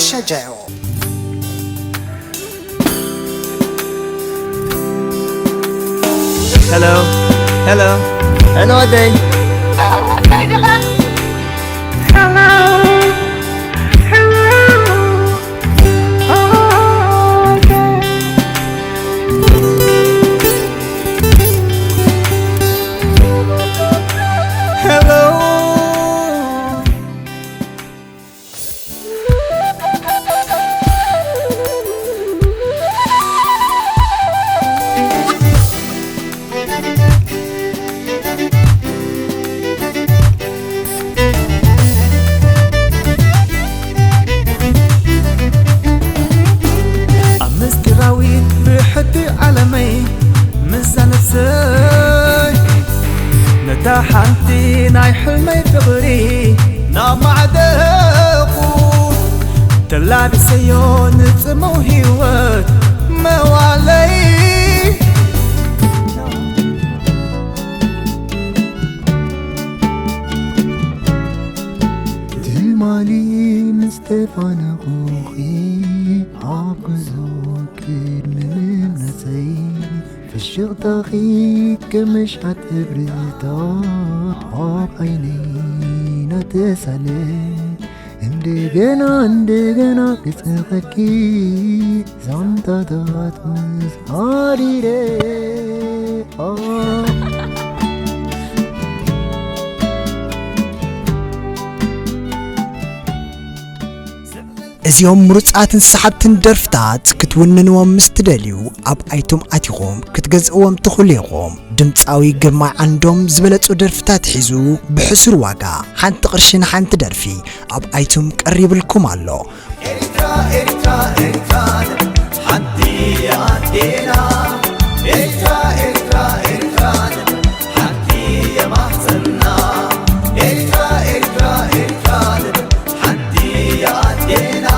ሸጃዮ። Hello. Hello. Hello, Ade. Hello. Hello. Oh, Ade. Hello. ኣብ ምስጢራዊት ብሕቲ ዓለመይ ምስዛ ነፍሰይ ነታ ሓንቲ ናይ ሕልመይ ፍቕሪ ናማዕደቑ ተላቢሰዮ ንጽመው ህይወት መዋለይ። ትማሊ ምስ ተፋነኹኺ ኣብ ጉዞ ቅድሚ ምምለሰይ ፍሽኽታኺ ከም መሽሓት እብርታ ኣብ ዓይነይ ናተሳለ እንደገና እንደገና ክጽኸኪ ዛንታታት ምስ ሓዲረ እዚኦም ምሩጻትን ሰሓብትን ደርፍታት ክትውንንዎም ምስ ትደልዩ ኣብ ኣይቶም ኣቲኹም ክትገዝእዎም ትኽእሉ ኢኹም። ድምጻዊ ግርማይ ዓንዶም ዝበለጹ ደርፍታት ሒዙ ብሕሱር ዋጋ ሓንቲ ቅርሺ ንሓንቲ ደርፊ ኣብ ኣይቶም ቀሪብልኩም ኣሎ። ኤርትራ ኤርትራ ኤርትራ ሓንቲ ኣዴና ኤርትራ ኤርትራ ኤርትራ ሓንቲ የማህፀና ኤርትራ ኤርትራ ኤርትራ ሓንቲ ኣዴና።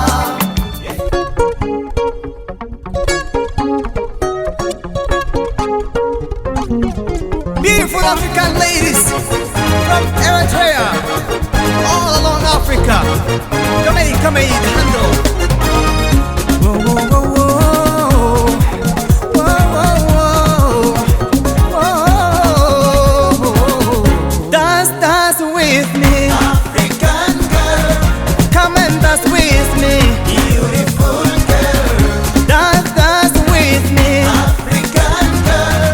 Beautiful African ladies from Eritrea, all along Africa. Come here, come here, the handle. Whoa, whoa, whoa, whoa. Whoa, whoa, whoa. Whoa, whoa, whoa. Dance, dance with me. African girl. Come and dance with me. Beautiful girl. Dance, dance with me. African girl.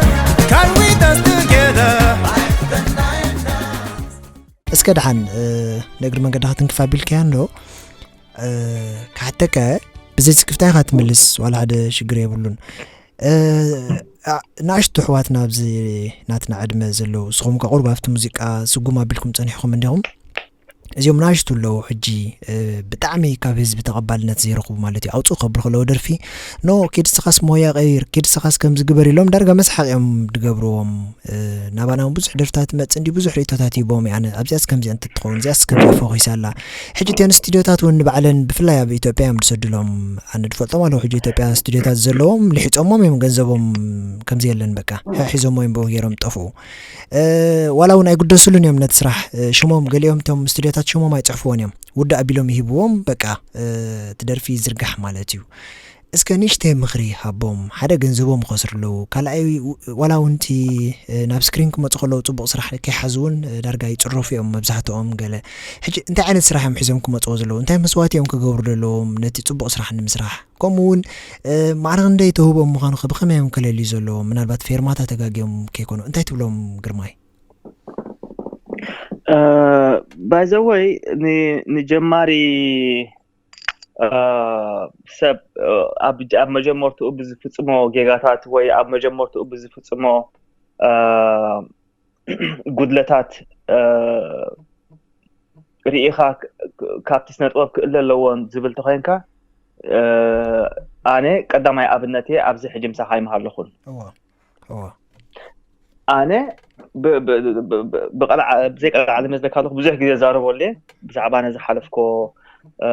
Can we dance together? እስከ ደሓን፣ እ፣ ንእግሪ መንገድኻ ትንክፍ ኣቢልካያ እንዶ፣ እ፣ ክሓተካ ብዘይ ስክፍታ ኢኻ ትምልስ፣ ዋላ ሓደ ሽግር የብሉን። እ፣ ኣ፣ ንኣሽቱ ኣሕዋትና ኣብዚ ናትና ዕድመ ዘለዉ፣ ንስኹም ከ ቁሩብ ኣብቲ ሙዚቃ ስጉም ኣቢልኩም ጸኒሕኩም እንዲኹም? እዚኦም ንኣሽቱ ኣለዉ ሕጂ፣ እ፣ ብጣዕሚ ካብ ህዝቢ ተቐባልነት ዘይረኽቡ ማለት እዩ። ኣውጽኡ ከብሉ ከለዉ ደርፊ፣ "ኖ፣ ኪድ ንስኻስ ሞያ ቀይር፣ ኪድ ንስኻስ ከምዚ ግበር" ኢሎም ዳርጋ መስሓቕ እዮም ዝገብርዎም። እ፣ ናባና እውን ብዙሕ ደርፍታት ይመጽእ እንድዩ፣ ብዙሕ ርእይቶታት ይህቦም እየ ኣነ። ኣብዚኣስ ከምዚኣ እንተትኸውን፣ እዚኣስ ከምዚኣ ፎኺሳ ኣላ። ሕጂ እተን ስቱድዮታት እውን ንባዕለን፣ ብፍላይ ኣብ ኢትዮጵያ እዮም ዝሰድሎም። ኣነ ዝፈልጦም ኣለዉ ሕጂ ኢትዮጵያ ስቱድዮታት ዘለዎም፣ ልሒጾሞም እዮም ገንዘቦም ከምዚ የለን በቃ። ሒዞሞ እዮም ብኡ ገይሮም ጠፍኡ። እ፣ ዋላ እውን ኣይግደስሉን እዮም ነቲ ስራሕ። እ፣ ሽሞም ገሊኦም እቶም ስቱድዮታት ሽሞም ኣይጽሕፍዎን እዮም። ውዳእ ኣቢሎም ይህብዎም፣ በቃ፣ እ፣ እቲ ደርፊ ይዝርጋሕ ማለት እዩ። እስከ ንእሽተይ ምኽሪ ሃቦም። ሓደ ገንዘቦም ይኸስሩ ኣለዉ። ካልኣይ፣ ዋላ እውን እቲ፣ እ፣ ናብ ስክሪን ክመጹ ከለዉ ጽቡቕ ስራሕ ከይሓዙ እውን፣ እ፣ ዳርጋ ይጽረፉ እዮም መብዛሕትኦም ገለ። ሕጂ እንታይ ዓይነት ስራሕ እዮም ሒዞም ክመጽዎ ዘለዉ? እንታይ መስዋእቲ እዮም ክገብሩ ዘለዎም ነቲ ጽቡቕ ስራሕ ንምስራሕ? ከምኡ እውን፣ እ፣ ማዕረ ክንደይ ተውህቦም ምዃኑ ከ ብኸመይ እዮም ከለልዩ ዘለዎም? ምናልባት ፌርማታ ተጋግዮም ከይኮኑ። እንታይ ትብሎም ግርማይ? እ፣ by the way፣ ን-፣ ንጀማሪ፣ እ፣ ሰብ፣ እ፣ ኣብ፣ ኣብ መጀመርትኡ ብዝፍጽሞ ጌጋታት ወይ ኣብ መጀመርትኡ ብዝፍጽሞ፣ እ፣ ጉድለታት፣ እ፣ ርኢኻ ክ-፣ ክ-፣ ካብቲ ስነ ጥበብ ክእለ ኣለዎ ዝብል ተኾይንካ፣ እ፣ ኣነ ቀዳማይ ኣብነት እየ። ኣብዚ ሕጂ ምሳኻ ኣይምሃለኹን። እወ፣ እወ። ኣነ ብ-፣ ብ-፣ ብ-፣ ብ-፣ ብቐልዓ-፣ ብዘይ ቀልዓለም እየ ዝብለካ ኣለኹ። ብዙሕ ግዜ ዛረበሉ እየ ብዛዕባ ነዚ ሓለፍኮ፣ እ፣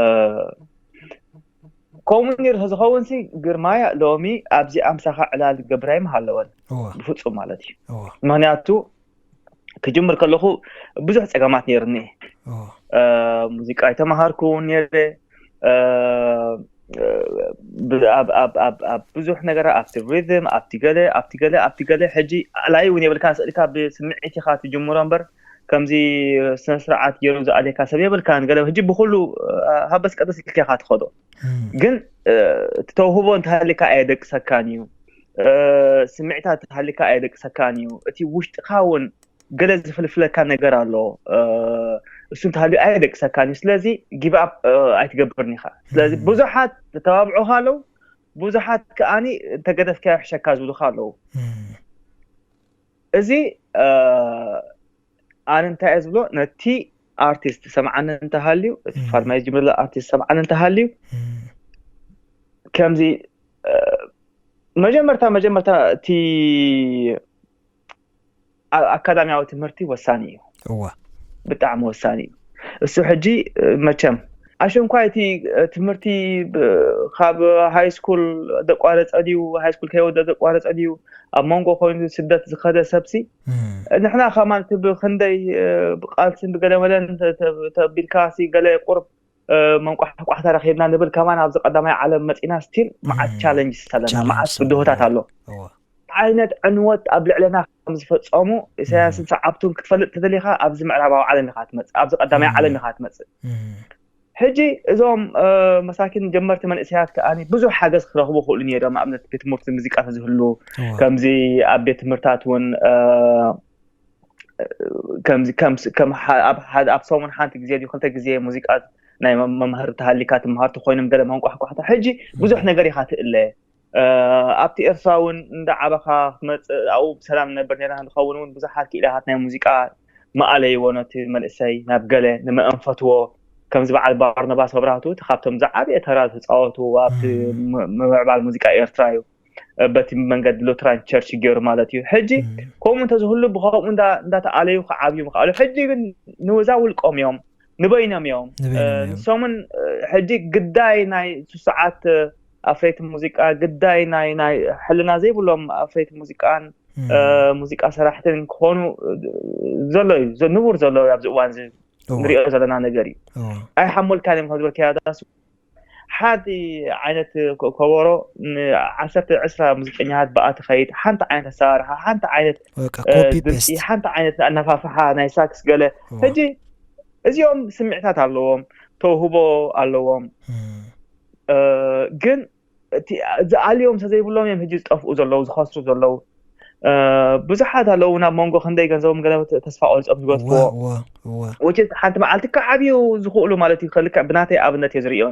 ከምኡ ነይሩ ተዝኸውን ሲ ግርማይ ሎሚ ኣብዚኣ ምሳኻ ዕላል ክገብር ኣይምሃለወን። እወ። ብፍጹም ማለት እዩ። እወ። ምኽንያቱ ክጅምር ከለኹ ብዙሕ ጸገማት ነይሩኒ። እወ። እ፣ ሙዚቃ ኣይተማሃርኩን ነይረ። እ፣ ብ- ኣብ ኣብ ኣብ ኣብ ብዙሕ ነገር፣ ኣብቲ ሪዝም፣ ኣብቲ ገለ ኣብቲ ገለ ኣብቲ ገለ ሕጂ ኣላይ እውን የብልካን። ስእልካ ብስምዒት ኢኻ ትጅምሮ እምበር፣ ከምዚ ስነ ስርዓት ገይሩ ዝኣልየካ ሰብ የብልካን። ገለ ሕጂ ብኩሉ፣ እ፣ ሃበስ ቀበስ ኢልካ ኢኻ ትኸዶ። ግን፣ እ፣ እቲ ተውህቦ እንተሃሊካ ኣየደቅሰካን እዩ። እ፣ ስምዒታት እንተሃሊካ ኣየደቅሰካን እዩ። እቲ ውሽጥኻ እውን ገለ ዝፍልፍለካ ነገር ኣሎ። እ፣ እሱ እንተሃልዩ ኣየደቅሰካን እዩ። ስለዚ ጊቭ ኣፕ፣ እ፣ ኣይትገብርን ኢኻ። ስለዚ ብዙሓት ተተባብዑኻ ኣለዉ፣ ብዙሓት ከኣኒ እንተገደፍካዮ ይሕሸካ ዝብሉኻ ኣለዉ። እዚ፣ እ፣ ኣነ እንታይ እየ ዝብሎ፣ ነቲ ኣርቲስት ሰምዓኒ እንተሃልዩ፣ እቲ ፋርማይ ዝጅምር ዘሎ ኣርቲስት ሰምዓኒ እንተሃልዩ፣ ከምዚ፣ እ፣ መጀመርታ መጀመርታ እቲ ኣ- ኣካዳሚያዊ ትምህርቲ ወሳኒ እዩ። እዋ ብጣዕሚ ወሳኒ እዩ። እሱ ሕጂ፣ እ፣ መቸም ኣሸንኳይ እቲ፣ እ፣ ትምህርቲ ብ- ካብ ሃይ ስኩል ዘቋረጸ ድዩ፣ ሃይ ስኩል ከይወደ ዘቋረጸ ድዩ፣ ኣብ መንጎ ኮይኑ ስደት ዝኸደ ሰብሲ፣ ንሕና ከማን እቲ ብክንደይ፣ እ፣ ብቃልስን ብገለመለን ተ- ተ- ተቢልካ ሲ ገለ ቁርብ፣ እ፣ መንቋሕቋሕታ ረኺብና ንብል ከማን ኣብዚ ቀዳማይ ዓለም መጺና ስቲል መዓት ቻለንጅ ኣለና፣ መዓት ብድሆታት ኣሎ። እዋ ዓይነት ዕንወት ኣብ ልዕለና ከም ዝፈጸሙ ኢሳያስን ሰዓብቱን ክትፈልጥ ተደሊኻ ኣብዚ ምዕራባዊ ዓለም ኢኻ ትመጽእ፣ ኣብዚ ቀዳማይ ዓለም ኢኻ ትመጽእ። ሕጂ እዞም፣ እ፣ መሳኪን ጀመርቲ መንእሰያት ከኣ ብዙሕ ሓገዝ ክረኽቡ ክእሉ ነይሮም። ኣብነት ቤት ትምህርቲ ሙዚቃ ተዝህሉ፣ እዋ ከምዚ ኣብ ቤት ትምህርታት እውን፣ እ፣ ከምዚ ከም ከም ሓ- ኣብ ሓደ ኣብ ሰሙን ሓንቲ ግዜ ድዩ ክልተ ግዜ ሙዚቃ ናይ መ- መምሃሪ ተሃሊካ ትምሃር ተኮይኖም ገለ መንቋሕቋሕታ። ሕጂ ብዙሕ ነገር ኢኻ ትእለ። እ፣ ኣብቲ ኤርትራ እውን እንዳ ዓበኻ ክትመጽእ ኣብኡ ብሰላም ንነብር ነርና ንኸውን እውን ብዙሓት ክኢላታት ናይ ሙዚቃ መኣለይዎ ነቲ መንእሰይ ናብ ገለ ንመእንፈትዎ። ከምዚ በዓል ባርነባስ መብራህቱ እቲ ካብቶም ዝዓበየ ተራ ዝተፃወቱ ኣብቲ ም- ምምዕባል ሙዚቃ ኤርትራ እዩ። በቲ መንገዲ ሉትራን ቸርች ገይሩ ማለት እዩ። ሕጂ ከምኡ እንተዝህሉ ብከምኡ እንዳ- እንዳተኣለዩ ክዓብዩ ምኽኣሉ። ሕጂ ግን ንዛ ውልቆም እዮም፣ ንበይኖም እዮም። ንበይኖም እዮም። ንሶምን፣ እ፣ ሕጂ ግዳይ ናይ ስሱዓት፣ እ፣ ኣፍረይቲ ሙዚቃ፣ ግዳይ ናይ ናይ ሕልና ዘይብሎም ኣፍረይቲ ሙዚቃን፣ እ፣ ሙዚቃ ሰራሕትን ክኾኑ፣ እ፣ ዘሎ እዩ፣ ዘ- ንቡር ዘሎ እዩ ኣብዚ እዋን እዚ እዋ ንሪኦ ዘለና ነገር እዩ። እዋ ኣይሓሞልካን እዮም ከም ዝበልካዮ ዳስ ሓንቲ ዓይነት ኮ- ከበሮ ንዓሰርተ ዕስራ ሙዚቀኛታት ብኣ ትኸይድ። ሓንቲ ዓይነት ኣሰራርሓ፣ ሓንቲ ዓይነት በቃ እ፣ ኮፒ ድምፂ፣ ፔስት ሓንቲ ዓይነት ኣነፋፍሓ ናይ ሳክስ ገለ። ሕጂ እዚኦም ስምዒታት ኣለዎም፣ ተውህቦ ኣለዎም። እ፣ ግን እቲ ዝኣልዮም ተዘይብሎም እዮም ሕጂ ዝጠፍኡ ዘለዉ፣ ዝኸስሩ ዘለዉ። እ፣ ብዙሓት ኣለዉ ናብ መንጎ ክንደይ ገንዘቦም ገለ ተ- ተስፋ ቆሪጾም ዝገድፍዎ። እዋ እዋ ወጭ ሓንቲ መዓልቲ ክዓብዩ ዝኽእሉ ማለት እዩ። ከልካ ብናተይ ኣብነት እየ ዝርእዮ።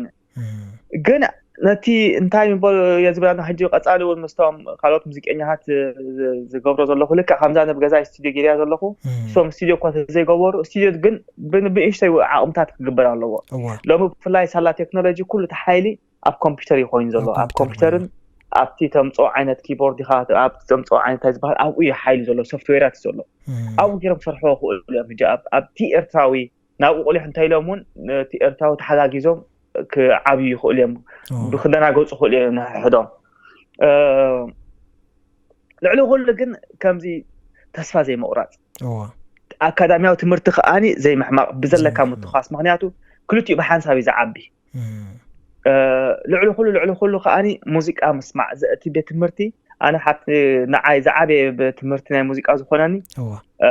ግን ነቲ እንታይ ምበሉ እየ ዝብላ ሕጂ ቀጻሊ እውን ምስቶም ካልኦት ሙዚቀኛታት ዝ- ዝገብሮ ዘለኹ ልክዕ ከምዛ ነብ ገዛ ስቱዲዮ ገይርያ ዘለኹ። እቶም ስቱዲዮ እኳ ዘይገበሩ ስቱዲዮ ግን ብ- ብንእሽተይ ዓቕምታት ክግበር ኣለዎ። እዋ ሎሚ ብፍላይ ሳላ ቴክኖሎጂ ኩሉ እቲ ሓይሊ ኣብ ኮምፒውተር እዩ ኮይኑ ዘሎ። ኣብ ኣብ ኮምፒውተር ኮምፒውተርን ኣብቲ ተምፅኦ ዓይነት ኪቦርድ ኢኻ፣ ኣብ ተምፅኦ ዓይነት እንታይ ዝበሃል ኣብኡ እዩ ሓይሊ ዘሎ፣ ሶፍትዌራት እዩ ዘሎ። ኣብኡ ገይሮም ክሰርሕዎ ክእሉ እዮም። ሕጂ ኣብ- ኣብቲ ኤርትራዊ ናብኡ ቁሊሕ እንታይ ኢሎም እውን ነቲ ኤርትራዊ ተሓጋጊዞም ክዓብዩ ይኽእሉ እዮም። ብክደናገፁ ክእሉ እዮም ንሕሕዶም። እ፣ ልዕሊ ኩሉ ግን ከምዚ ተስፋ ዘይምቑራፅ፣ እዋ ኣካዳሚያዊ ትምህርቲ ከኣኒ ዘይምሕማቕ፣ ብዘለካ ምትኳስ። ምክንያቱ ክልቲኡ ብሓንሳብ እዩ ዝዓቢ። እ፣ ልዕሊ ኩሉ ልዕሊ ኩሉ ከኣኒ ሙዚቃ ምስማዕ ዘእቲ ቤት ትምህርቲ። ኣነ ሓንቲ ንዓይ ዝዓበየ ቤት ትምህርቲ ናይ ሙዚቃ ዝኾነኒ እዋ እ፣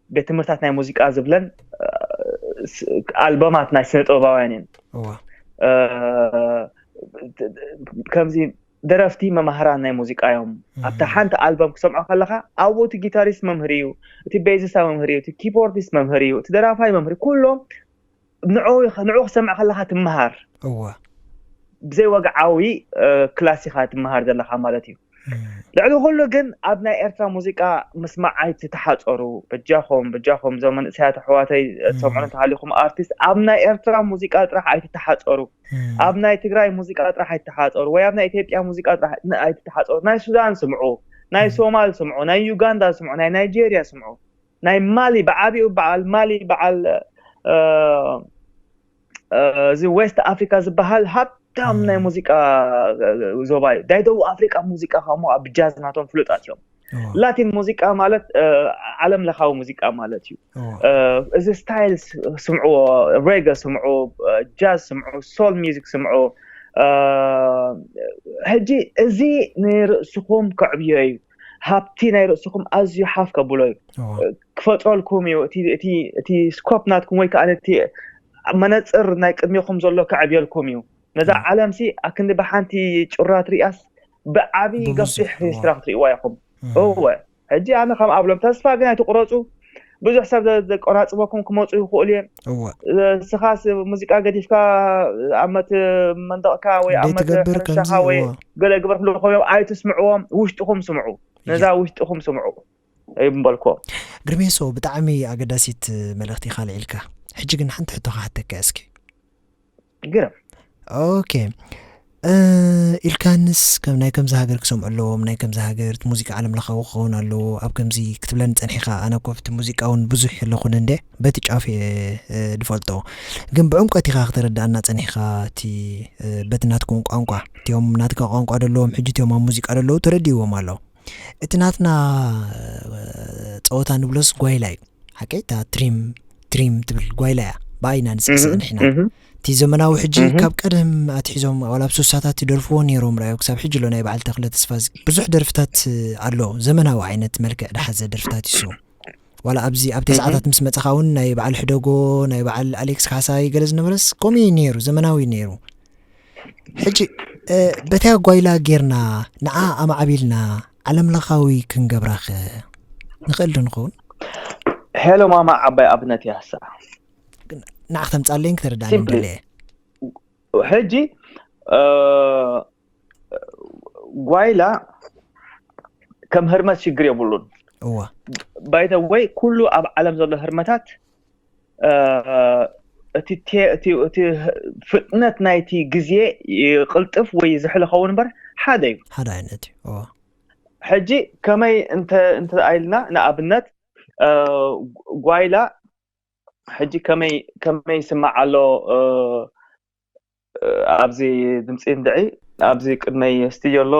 ቤት ትምህርታት ናይ ሙዚቃ ዝብለን፣ እ፣ ስ- ኣልበማት ናይ ስነ ጥበባውያን እየን። እዋ እ፣ ከምዚ ደረፍቲ መማህራን ናይ ሙዚቃ እዮም። ኣብታ ሓንቲ ኣልበም ክሰምዖ ከለካ ኣብኡ እቲ ጊታሪስት መምህር እዩ፣ እቲ ቤዚስታ መምህር እዩ፣ እቲ ኪቦርዲስት መምህር እዩ፣ እቲ ደራፋይ መምህር እዩ። ኩሎም ንዑ ንዑ ክሰምዕ ከለካ ትመሃር። እዋ ብዘይ ወግዓዊ፣ እ፣ ክላስ ኢኻ ትመሃር ዘለካ ማለት እዩ። ልዕሊ ኩሉ ግን ኣብ ናይ ኤርትራ ሙዚቃ ምስማዕ ኣይትተሓፀሩ። በጃኹም በጃኹም እዞም መንእሰያት ኣሕዋተይ ትሰምዑ እንተሃሊኹም ኣርቲስት ኣብ ናይ ኤርትራ ሙዚቃ ጥራሕ ኣይትተሓፀሩ። ኣብ ናይ ትግራይ ሙዚቃ ጥራሕ ኣይትተሓፀሩ ወይ ኣብ ናይ ኢትዮጵያ ሙዚቃ ጥራሕ ን- ኣይትተሓፀሩ። ናይ ሱዳን ስምዑ፣ ናይ ሶማል ስምዑ፣ ናይ ዩጋንዳ ስምዑ፣ ናይ ናይጄሪያ ስምዑ፣ ናይ ማሊ ብዓቢኡ በዓል ማሊ በዓል እ፣ እ፣ እዚ ዌስት ኣፍሪካ ዝበሃል ሃብታም ናይ ሙዚቃ እ፣ ዞባ እዩ። ናይ ደቡብ ኣፍሪቃ ሙዚቃ ከምኡ ኣብ ጃዝ ናቶም ፍሉጣት እዮም። ላቲን ሙዚቃ ማለት ዓለም ለኻዊ ሙዚቃ ማለት እዩ። እዚ ስታይል ስምዕዎ፣ ሬገ ስምዑ፣ ጃዝ ስምዑ፣ ሶል ሚዚክ ስምዑ። ሕጂ እዚ ንርእስኹም ከዕብዮ እዩ፣ ሃብቲ ናይ ርእስኹም ኣዝዩ ሓፍ ከብሎ እዩ፣ ክፈጥረልኩም እዩ። እቲ ስኮፕ ናትኩም ወይ ከዓ እቲ መነፅር ናይ ቅድሚኹም ዘሎ ከዕብየልኩም እዩ። ነዛ ዓለም ሲ ኣክንዲ ብሓንቲ ጭራ ትሪኣስ ብዓብዪ ገፊሕ ሬስቶራንት ትሪእዋ ኢኹም። እወ፣ ሕጂ ኣነ ከም ኣብሎም ተስፋ ግን ኣይትቁረፁ። ብዙሕ ሰብ ዘቆራፅበኩም ክመፁ ይኽእሉ እዮም። እስኻስ ሙዚቃ ገዲፍካ ኣብ መት መንደቕካ ወይ ኣብ መት ሕርሻኻ ወይ ገለ ግበር ክብሉ ኮይኖም ኣይትስምዕዎም። ውሽጥኹም ስምዑ፣ ነዛ ውሽጥኹም ስምዑ ይምበልኮ። ግርሜሶ፣ ብጣዕሚ ኣገዳሲት መልእኽቲ ኢኻ ኣልዒልካ። ሕጂ ግን ሓንቲ ሕቶ ክሓተካ እስኪ። ግርም ኦኬ። ኢልካንስ ከም ናይ ከምዚ ሃገር ክሰምዑ ኣለዎም፣ ናይ ከምዚ ሃገር እቲ ሙዚቃ ዓለም ለኻዊ ክኸውን ኣለዎ ኣብ ከምዚ ክትብለኒ ጸኒሕኻ። ኣነ እኮ ኣብቲ ሙዚቃ እውን ብዙሕ የለኹን እንዴ፣ በቲ ጫፍ እየ ዝፈልጦ። ግን ብዕምቆት ኢኻ ክተረድኣና ጸኒሕኻ፣ እቲ በቲ ናትኩም ቋንቋ፣ እቲኦም ናትካ ቋንቋ ደለዎም ሕጂ እቲኦም ኣብ ሙዚቃ ደለዉ ተረዲእዎም ኣሎ። እቲ ናትና ጸወታ ንብሎስ ጓይላ እዩ ሓቀይ። እታ ትሪም ትሪም ትብል ጓይላ እያ። ብኣይና ንስዕስዕ ንሕና። እቲ ዘመናዊ ሕጂ ካብ ቀደም ኣትሒዞም ዋላ ኣብ ሱሳታት ይደርፍዎ ነይሮም። ርኣዮ ክሳብ ሕጂ ኣሎ ናይ በዓል ተኽለ ተስፋ ብዙሕ ደርፍታት ኣሎ። ዘመናዊ ዓይነት መልክዕ ዝሓዘ ደርፍታት ይሱ ዋላ ኣብዚ ኣብ ተስዓታት ምስ መጻኻ እውን ናይ በዓል ሕደጎ ናይ በዓል ኣሌክስ ካሕሳይ ገለ ዝነበረስ ከምኡ እዩ ነይሩ፣ ዘመናዊ እዩ ነይሩ። ሕጂ በታ ጓይላ ጌርና ንዓ ኣማዕቢልና ዓለም ለኻዊ ክንገብራኸ ንኽእል ዶ ንኸውን? ሄሎ ማማ ዓባይ ኣብነት ያሳ ንዓ ክተምጻለይን ክተረዳእኒ እንደለ ሕጂ ጓይላ ከም ህርመት ሽግር የብሉን። እዋ ባይተ ወይ ኩሉ ኣብ ዓለም ዘሎ ህርመታት እቲ ፍጥነት ናይቲ ግዜ ይቅልጥፍ ወይ ዝሕል ኸውን እምበር ሓደ እዩ። ሓደ ዓይነት እዩ። እዋ ሕጂ ከመይ እንተ ኢልና ንኣብነት ጓይላ ሕጂ ከመይ ከመይ ይስማዕ ኣሎ ኣብዚ ድምፂ እንድዒ ኣብዚ ቅድመይ ስቱድዮ ኣሎ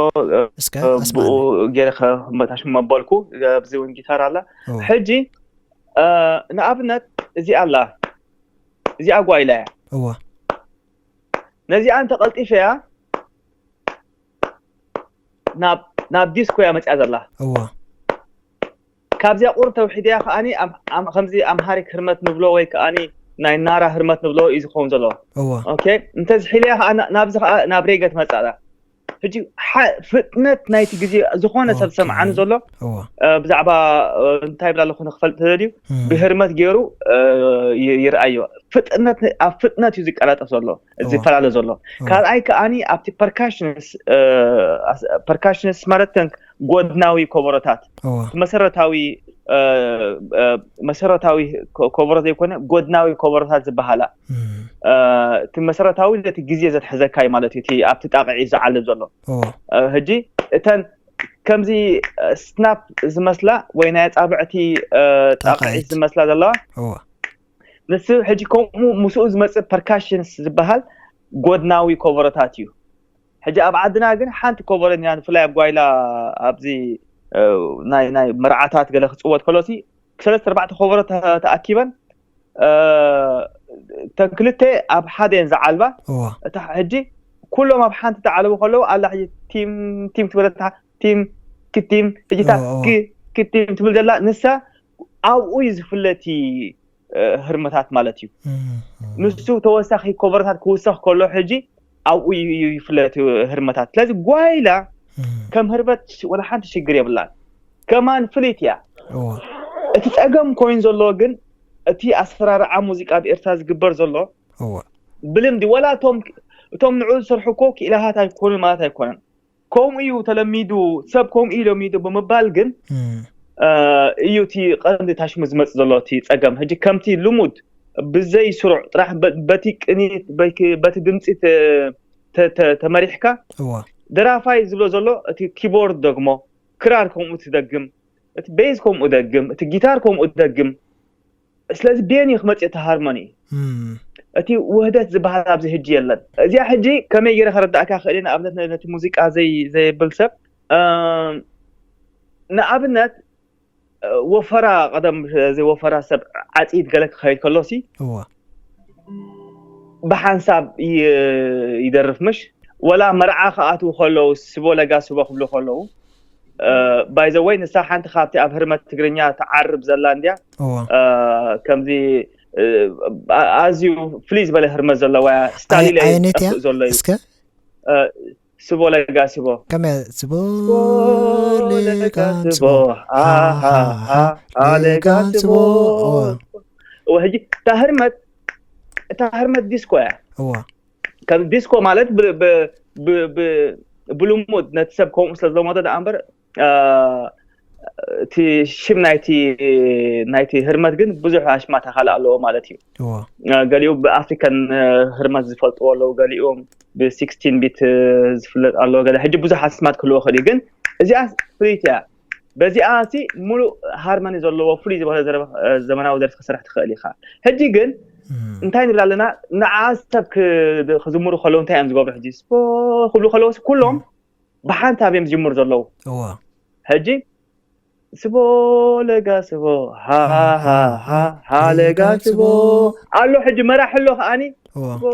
እስከ ብኡ ገይረ ከመታሽ መበልኩ ኣብዚ እውን ጊታር ኣላ ሕጂ ንኣብነት እዚኣ ኣላ እዚኣ ጓይላ እያ እዋ ነዚኣ እንተቐልጢፈያ ናብ ዲስኮ እያ መፅያ ዘላ እዋ ካብዚኣ ቁር ተውሒድያ ከዓኒ ከምዚ ኣምሃሪክ ህርመት ንብሎ ወይ ከዓኒ ናይ ናራ ህርመት ንብሎ እዩ ዝኸውን ዘሎ እዋ ኦኬ እንተዝሒልያ ከዓ ናብዚ ከዓ ናብ ሬገ ትመፅእ ኣላ ሕጂ ፍጥነት ናይቲ ግዜ ዝኾነ ሰብ ሰምዓኒ ዘሎ እዋ ብዛዕባ እንታይ ብላ ኣለኹ ንክፈልጥ ተደልዩ ብህርመት ገይሩ ይርኣዮ ፍጥነት ኣብ ፍጥነት እዩ ዝቀላጠፍ ዘሎ ዝፈላለ ዘሎ ካልኣይ ከዓኒ ኣብቲ ፐርካሽንስ ፐርካሽንስ ማለት ጎድናዊ ኮበሮታት እዋ መሰረታዊ መሰረታዊ ኮበሮ ዘይኮነ ጎድናዊ ኮበሮታት ዝበሃላ እቲ መሰረታዊ ነቲ ግዜ ዘትሕዘካ እዩ ማለት እዩ እቲ ኣብቲ ጣቕዒ ዝዓልብ ዘሎ እዋ ሕጂ እተን ከምዚ ስናፕ ዝመስላ ወይ ናይ ኣፃብዕቲ ጣቕዒት ዝመስላ ዘለዋ እዋ ንሱ ሕጂ ከምኡ ምስኡ ዝመፅእ ፐርካሽንስ ዝበሃል ጎድናዊ ኮበሮታት እዩ ሕጂ ኣብ ዓድና ግን ሓንቲ ኮበሮ ኒና ብፍላይ ኣብ ጓይላ ኣብዚ ናይ ናይ መርዓታት ገለ ክፅወት ከሎሲ ሰለስተ ኣርባዕተ ኮበሮ ተኣኪበን እተን ክልተ ኣብ ሓደ እየን ዝዓልባ እዋ እታ ሕጂ ኩሎም ኣብ ሓንቲ ተዓልቡ ከለዉ ኣላ ሕጂ ቲም ቲም ትበለታ ቲም ክቲም ሕጂታ ክቲም ትብል ዘላ ንሳ ኣብኡ እዩ ዝፍለቲ ህርመታት ማለት እዩ ንሱ ተወሳኺ ኮበረታት ክውሰኽ ከሎ ሕጂ ኣብኡ ይፍለቲ ህርመታት ስለዚ ጓይላ ከም ህርመት ወላ ሓንቲ ሽግር የብላን ከማን ፍልይቲ እያ እቲ ፀገም ኮይኑ ዘሎ ግን እቲ ኣሰራርዓ ሙዚቃ ኣብ ኤርትራ ዝግበር ዘሎ ብልምዲ ወላ እቶም እቶም ንዑ ዝሰርሑ እኮ ክኢላሃት ኣይኮኑን ማለት ኣይኮነን ከምኡ እዩ ተለሚዱ ሰብ ከምኡ እዩ ለሚዱ ብምባል ግን እዩ እቲ ቀንዲ ታሽሙ ዝመፅእ ዘሎ እቲ ፀገም ሕጂ ከምቲ ልሙድ ብዘይ ስሩዕ ጥራሕ በቲ ቅኒት በቲ ድምፂ ተመሪሕካ ደራፋይ ዝብሎ ዘሎ እቲ ኪቦርድ ደግሞ ክራር ከምኡ ትደግም እቲ ቤዝ ከምኡ ደግም እቲ ጊታር ከምኡ ደግም ስለዚ ቤን እዩ ክመፅእ እቲ ሃርሞኒ እቲ ውህደት ዝበሃል ኣብዚ ሕጂ የለን እዚኣ ሕጂ ከመይ ገይረ ከረዳእካ ክእል ንኣብነት ነቲ ሙዚቃ ዘይ ዘየብል ሰብ ንኣብነት ወፈራ፣ ቀደም እዚ ወፈራ ሰብ ዓፂድ ገለ ክኸይድ ከሎሲ እወ ብሓንሳብ ይ- ይደርፍ ምሽ፣ ወላ መርዓ ክኣትዉ ከለዉ ስቦ ለጋ ስቦ ክብሉ ከለዉ። ባይዘወይ ንሳ ሓንቲ ካብቲ ኣብ ህርመት ትግርኛ ትዓርብ ዘላ እንድያ። እወ ከምዚ ኣዝዩ ፍልይ ዝበለ ህርመት ዘለዋ ስታሊል ኣየነይት እያ? ዘሎ እዩ። እስከ ስቦ ለጋ ስቦ ከመይ ስቦ ለጋ ስቦ ስቦ ሃሃሃ ለጋ ስቦ። እወ፣ ሕጂ እታ ህርመት እታ ህርመት ዲስኮ እያ። እወ ከም ዲስኮ ማለት ብ- ብ- ብ- ብ- ብልሙድ ነቲ ሰብ ከምኡ ስለ ዝለመዶ ደኣ እምበር፣ እቲ ሽም ናይቲ ናይቲ ህርመት ግን ብዙሕ ኣሽማት ካልእ ኣለዎ ማለት እዩ። እወ ገሊኡ ብኣፍሪካን ህርመት ዝፈልጥዎ ኣለዉ፣ ገሊኡ ብ16 ቢት ዝፍለጥ ኣሎ፣ ገለ ሕጂ ብዙሕ ኣስማት ክህልዎ ክእል እዩ። ግን እዚኣ ፍልይቲ እያ። በዚኣ ሲ ሙሉእ ሃርመኒ ዘለዎ ፍሉይ ዝበለ ዘረባ ዘመናዊ ደርፊ ክስራሕ ትኽእል ኢኻ። ሕጂ ግን እንታይ ንብል ኣለና? ንዓ ሰብ ክዝምሩ ከለዉ እንታይ እዮም ዝገብሩ? ሕጂ ስቦ ክብሉ ከለዉ ኩሎም ብሓንሳብ እዮም ዝጅምሩ ዘለዉ። እወ ሕጂ ስቦ ለጋ ስቦ ሃሃሃ ለጋ ስቦ ኣሎ። ሕጂ መራሒ ኣሎ ከዓኒ እወ ስቦ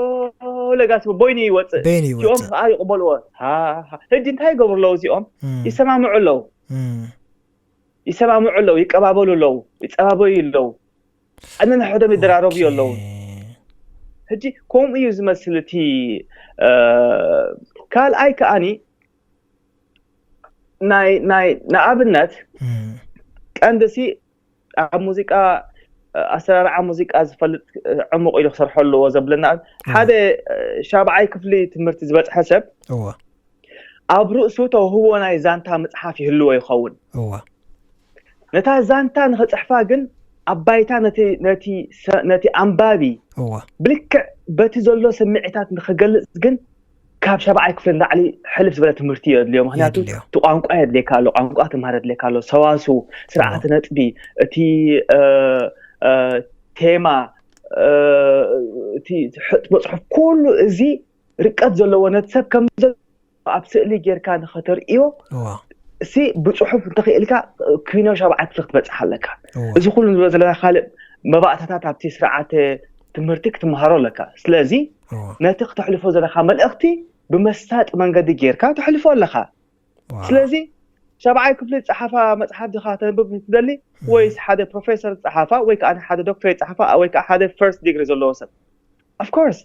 ለጋ ስቦ ቦይኑ ይወፅእ። በይኑ እዚኦም ይወፅእ ከዓ ይቕበልዎ። ሃሃ። ሕጂ እንታይ ይገብሩ ኣለዉ እዚኦም? እም፣ ይሰማምዑ ኣለዉ። እም። ይሰማምዑ ኣለዉ፣ ይቀባበሉ ኣለዉ፣ ይፀባበዩ ኣለዉ፣ ነንሕዶም ይደራረቡ ኣለዉ። ሕጂ ከምኡ እዩ ዝመስል እቲ ካልኣይ ከዓኒ ናይ ናይ ንኣብነት ቀንድሲ ኣብ ሙዚቃ ኣሰራርዓ ሙዚቃ ዝፈልጥ ዕሙቕ ኢሉ ክሰርሖ ኣለዎ ዘብለና ሓደ ሻብዓይ ክፍሊ ትምህርቲ ዝበፅሐ ሰብ እወ ኣብ ርእሱ ተውህቦ ናይ ዛንታ ምፅሓፍ ይህልዎ ይኸውን። እወ ነታ ዛንታ ንኽፅሕፋ ግን ኣብ ባይታ ነቲ ነቲ ሰ- ነቲ ኣንባቢ እወ ብልክዕ በቲ ዘሎ ስምዒታት ንኽገልፅ ግን ካብ ሻብዓይ ክፍሊ ንላዕሊ ሕልፍ ዝበለ ትምህርቲ የድልዮ። ምክንያቱ የድልዮ። እቲ ቋንቋ የድልየካ ኣሎ፣ ቋንቋ ትምሃር የድልየካ ኣሎ፣ ሰዋሱ፣ ስርዓተ ነጥቢ፣ እቲ እ፣ እ፣ ቴማ፣ እ፣ እቲ ሕጥቦ ፅሑፍ ኩሉ እዚ ርቀት ዘለዎ ነቲ ሰብ ከም ዘሎ ኣብ ስእሊ ጌርካ ንኸተርእዮ እወ እሲ ብፅሑፍ እንተኽኢልካ ኪኖ ሻብዓይ ክፍሊ ክትበፅሕ ኣለካ። እወ እዚ ኩሉ ንብሎ ዘለና ካልእ መባእታታት ኣብቲ ስርዓተ ትምህርቲ ክትምሃሮ ኣለካ። ስለዚ እወ ነቲ ክተሕልፎ ዘለካ መልእኽቲ ብመሳጢ መንገዲ ጌርካ ተሕልፎ ኣለካ። ዋው። ስለዚ ሻብዓይ ክፍሊ ዝፀሓፋ መፅሓፍ ዲኻ ተንብብ ትደሊ ወይስ ሓደ ፕሮፌሰር ዝፀሓፋ ወይ ከዓ ሓደ ዶክተር ዝፀሓፋ ወይ ከዓ ሓደ ፈርስት ዲግሪ ዘለዎ ሰብ? ኦፍኮርስ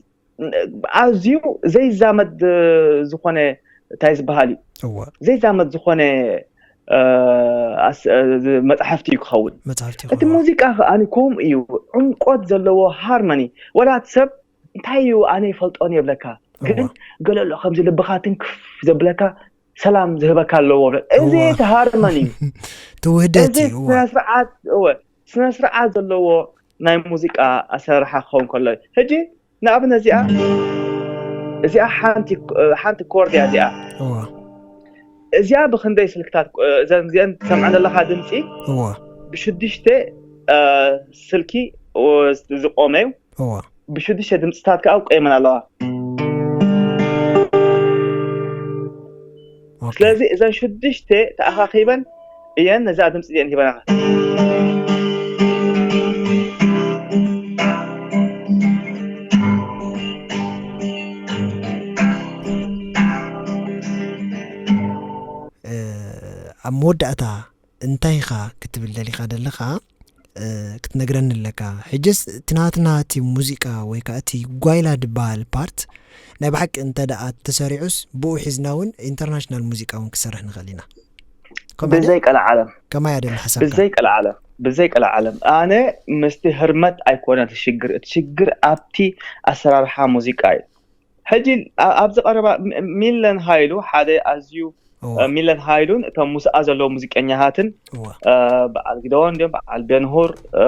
ኣዝዩ ዘይዛመድ ዝኾነ እንታይ ዝበሃል እዩ እወ ዘይዛመድ ዝኾነ መፅሓፍቲ እዩ ክኸውን። መፅሓፍቲ እቲ ሙዚቃ ከኣ ከምኡ እዩ፣ ዕምቆት ዘለዎ ሃርመኒ። ወላ እቲ ሰብ እንታይ እዩ ኣነ ይፈልጦን የብለካ፣ ግን እወ ገለ ኣሎ ከምዚ ልብኻ ትንክፍ ዘብለካ፣ ሰላም ዝህበካ ኣለዎ። እዚ እወ። እቲ ሃርመኒ እዩ። ትውህደት እዚ እዩ እወ ስነስርዓት እወ ስነስርዓት ዘለዎ ናይ ሙዚቃ ኣሰራርሓ ክኸውን ከሎ እዩ። ሕጂ ንኣብነት እዚኣ እዚኣ ሓንቲ ሓንቲ ኮርድ እያ እዚኣ እወ እዚኣ ብክንደይ ስልክታት እዘን እዚአን ትሰምዐን ዘለካ ድምፂ እወ ብሽዱሽተ ስልኪ ዝቆመ እዩ። እወ ብሽዱሽተ ድምፅታት ከዓ ቆይመን ኣለዋ። ኦኬ ስለዚ እዘን ሽዱሽተ ተኣኻኺበን እየን ነዛ ድምፂ እዚአን ሂበናኻ። ኣብ መወዳእታ እንታይ ኢኻ ክትብል ደሊኻ ዘለኻ ክትነግረኒ ኣለካ። ሕጅስ እቲ ናትና እቲ ሙዚቃ ወይ ከዓ እቲ ጓይላ ዝበሃል ፓርት ናይ ብሓቂ እንተ ደኣ ተሰሪዑስ ብኡ ሒዝና እውን ኢንተርናሽናል ሙዚቃ እውን ክሰርሕ ንኽእል ኢና። ከማይ ደ- ብዘይ ቀልዓለም ከማይ ኣደለ ሓሳብካ ብዘይ ቀልዓለም ብዘይ ቀልዓለም ኣነ ምስቲ ህርመት ኣይኮነን እቲ ሽግር። እቲ ሽግር ኣብቲ ኣሰራርሓ ሙዚቃ እዩ። ሕጂ ኣ- ኣብዚ ቀረባ ሚ- ሚለን ሃይሉ ሓደ ኣዝዩ እወ፣ ሚለን ሃይሉን እቶም ምስኣ ዘለዉ ሙዚቀኛታትን እወ፣ እ፣ በዓል ግደዎን እንዲኦም በዓል ቤንሁር እ፣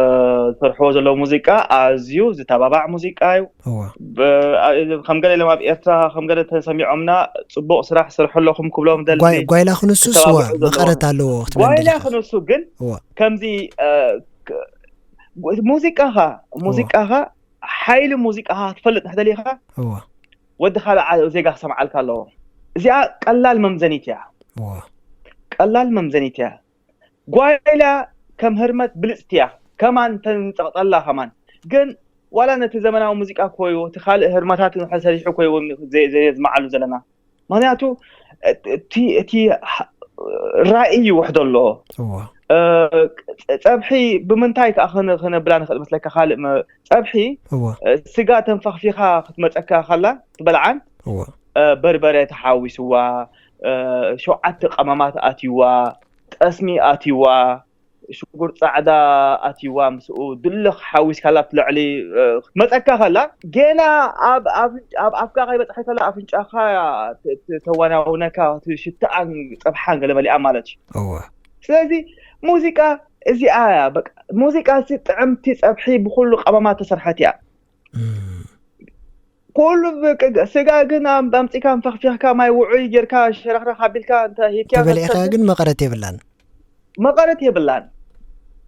ዝሰርሕዎ ዘለዉ ሙዚቃ ኣዝዩ ዝተባባዕ ሙዚቃ እዩ። እወ፣ ብ- እ፣ ከም ገለ ኢሎም ኣብ ኤርትራ ከም ገለ ተሰሚዖምና ጽቡቕ ስራሕ ስርሑ ኣለኹም ክብሎም ደሊ ጓይ- ጓይላ ክንሱስ እወ ዝተባብዑ ዘለዉ። መቐረት ኣለዎ ክትብል ጓይላ ደሊኻ። ክንሱ ግን እወ፣ ከምዚ እ፣ ክ- ሙዚቃኻ ሙዚቃኻ ሓይሊ ሙዚቃኻ ክትፈልጥ እንተደሊኻ እወ፣ ወዲ ካልእ ዓ- ዜጋ ክሰምዓልካ ኣለዎ። እዚኣ ቀላል መምዘኒት እያ። እወ፣ ቀላል መምዘኒት እያ። ጓይላ ከም ህርመት ብልፅቲ እያ። ከማን ተንፀቕጠላ ከማን ግን ዋላ ነቲ ዘመናዊ ሙዚቃ ኮይኑ እቲ ካልእ ህርመታት ሰሪሑ ኮይኑ ዘየዝመዓሉ ዘለና። ምክንያቱ እቲ ራእይ ይውሕዶ ኣለዎ። ጸብሒ ብምንታይ ከዓ ክነብላ ንኽእል መስለካ? ካልእ ጸብሒ ስጋ ተንፈኽፊኻ ክትመፀካ ከላ ትበልዓን በርበረ ተሓዊስዋ፣ ሸውዓተ ቀመማት ኣትይዋ፣ ጠስሚ ኣትይዋ፣ ሽጉር ፃዕዳ ኣትይዋ፣ ምስኡ ድልኽ ሓዊስካላ ኣብቲ ልዕሊ ክትመፀካ ከላ ገና ኣብ ኣፍካ ከይበፅሐ ከላ ኣፍንጫኻ ተዋናውነካ ሽትኣን ፀብሓን ገለ መሊኣ ማለት እዩ። ስለዚ ሙዚቃ እዚኣ እያ። ሙዚቃ ጥዕምቲ ፀብሒ ብኩሉ ቀመማት ተሰርሐት እያ። ኩሉ ስጋ ግን ኣምፂካ ንፈኽፊኽካ ማይ ውዑይ ጌርካ ሸረኽረኽ ኣቢልካ እንተ ሂብካ ተበሊዕካ ግን መቐረት የብላን። መቐረት የብላን።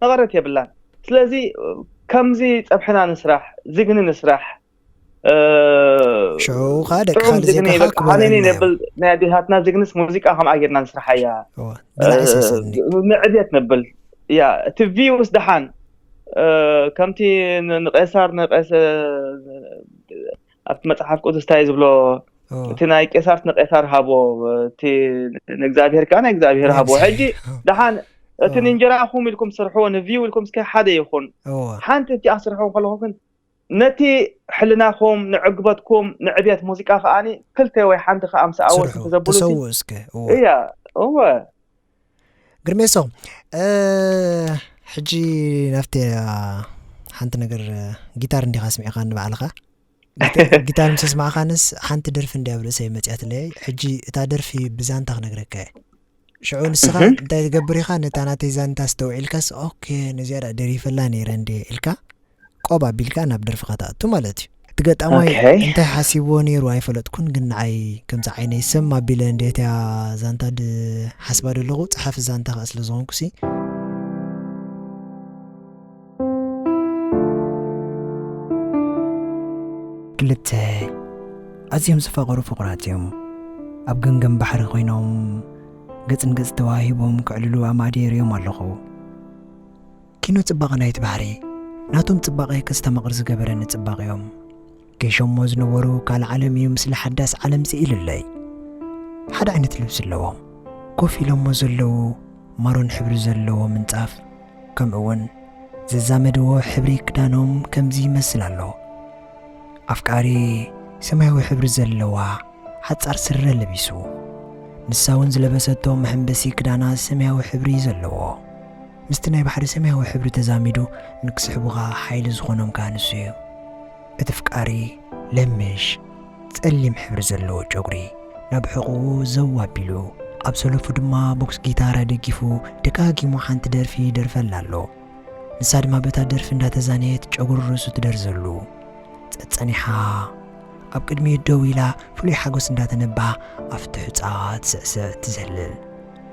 መቐረት የብላን። ስለዚ ከምዚ ፀብሕና ንስራሕ፣ ዝግኒ ንስራሕ። ሽዑ ከዓ ደቅኻ ዝግኒ ንዜጋኻ ክበልዑ ኣነ እዮም። ነብል ናይ ኣዴታትና ዝግንስ ሙዚቃ ከምኣ ጌርና ንስራሕ እያ። እዋ፣ ብላዕ ይሰሰኒ። ንዕብየት ነብል እያ። እቲ ቪውስ ደሓን ከምቲ ንቄሳር ንቄሰ ኣብቲ መፅሓፍ ቅዱስ እንታይ ዝብሎ እቲ ናይ ቄሳር ንቄሳር ሃቦ፣ እቲ ንእግዚኣብሔር ከዓ ናይ እግዚኣብሔር ሃቦ። ሕጂ ደሓን እቲ ንእንጀራኹም ኢልኩም ስርሕዎ ንቪው ኢልኩም እስከ ሓደ ይኹን። ሓንቲ እቲኣ ስርሕዎ ከለኹም ግን ነቲ ሕልናኹም ንዕግበትኩም ንዕብየት ሙዚቃ ከዓኒ ክልተ ወይ ሓንቲ ከዓ ምስ ኣወት ስርሑ ተዘብሉ ተሰውኡ እስከ። እዎ። እያ። እወ። ግርሜሶ፣ ሕጂ ናብቲ ሓንቲ ነገር ጊታር እንዲኻ ስሚዕኻ ንባዕልኻ። ጊታር ምስ ኣስማዕኻንስ ሓንቲ ደርፊ እንድያ ኣብ ርእሰይ መጺኣትለይ። ሕጂ እታ ደርፊ ብዛንታ ክነግረካ እየ። ሽዑ ንስኻ እንታይ ትገብር ኢኻ? ነታ ናተይ ዛንታ ኣስተውዒልካስ፣ ኦኬ፣ ነዚኣ ደኣ ደሪፈላ ነይረ እንድየ ኢልካ ቆብ ኣቢልካ ናብ ደርፍኻ ትኣቱ ማለት እዩ። እቲ ገጣማይ እንታይ ሓሲብዎ ነይሩ ኣይፈለጥኩን፣ ግን ንዓይ ከምዚ ዓይነይ ሰም ኣቢለ እንድየ እቲኣ ዛንታ ድሓስባ ዘለኹ፣ ጸሓፊ ዛንታ ከኣ ስለ ዝኾንኩሲ። ክልተ ኣዝዮም ዝፋቐሩ ፍቑራት እዮም። ኣብ ገምገም ባሕሪ ኮይኖም ገጽ ንገጽ ተዋሂቦም ክዕልሉ ኣማእዲ የርእዮም ኣለኹ። ኪኖ ጽባቐ ናይቲ ባሕሪ ናቶም ጽባቐ ከስተማቕር ዝገበረኒ ጽባቐ እዮም። ገይሾሞ ዝነበሩ ካልእ ዓለም እዩ ምስሊ ሓዳስ ዓለም ስኢሉለይ። ሓደ ዓይነት ልብሲ ኣለዎም። ኮፍ ኢሎሞ ዘለዉ ማሮን ሕብሪ ዘለዎ ምንጻፍ ከምኡ እውን ዘዛመድዎ ሕብሪ ክዳኖም ከምዚ ይመስል ኣሎ። ኣፍቃሪ ሰማያዊ ሕብሪ ዘለዋ ሓጻር ስረ ለቢሱ፣ ንሳ እውን ዝለበሰቶ መሐንበሲ ክዳና ሰማያዊ ሕብሪ ዘለዎ ምስቲ ናይ ባሕሪ ሰማያዊ ሕብሪ ተዛሚዱ ንክስሕቡኻ ሓይሊ ዝኾኖም ከኣ ንሱ እዩ። እቲ ፍቃሪ ለምሽ ጸሊም ሕብሪ ዘለዎ ጨጉሪ ናብ ሕቑኡ ዘው ኣቢሉ ኣብ ሰለፉ ድማ ቦክስ ጊታር ኣደጊፉ ደጋጊሙ ሓንቲ ደርፊ ይደርፈላ ኣሎ። ንሳ ድማ በታ ደርፊ እንዳተዛነየት ጨጉሪ ርእሱ ትደርዘሉ። ጸጸኒሓ ኣብ ቅድሚኡ ደው ኢላ ፍሉይ ሓጎስ እንዳተነባ ኣብቲ ሑጻ ትስዕስዕ ትዘልል።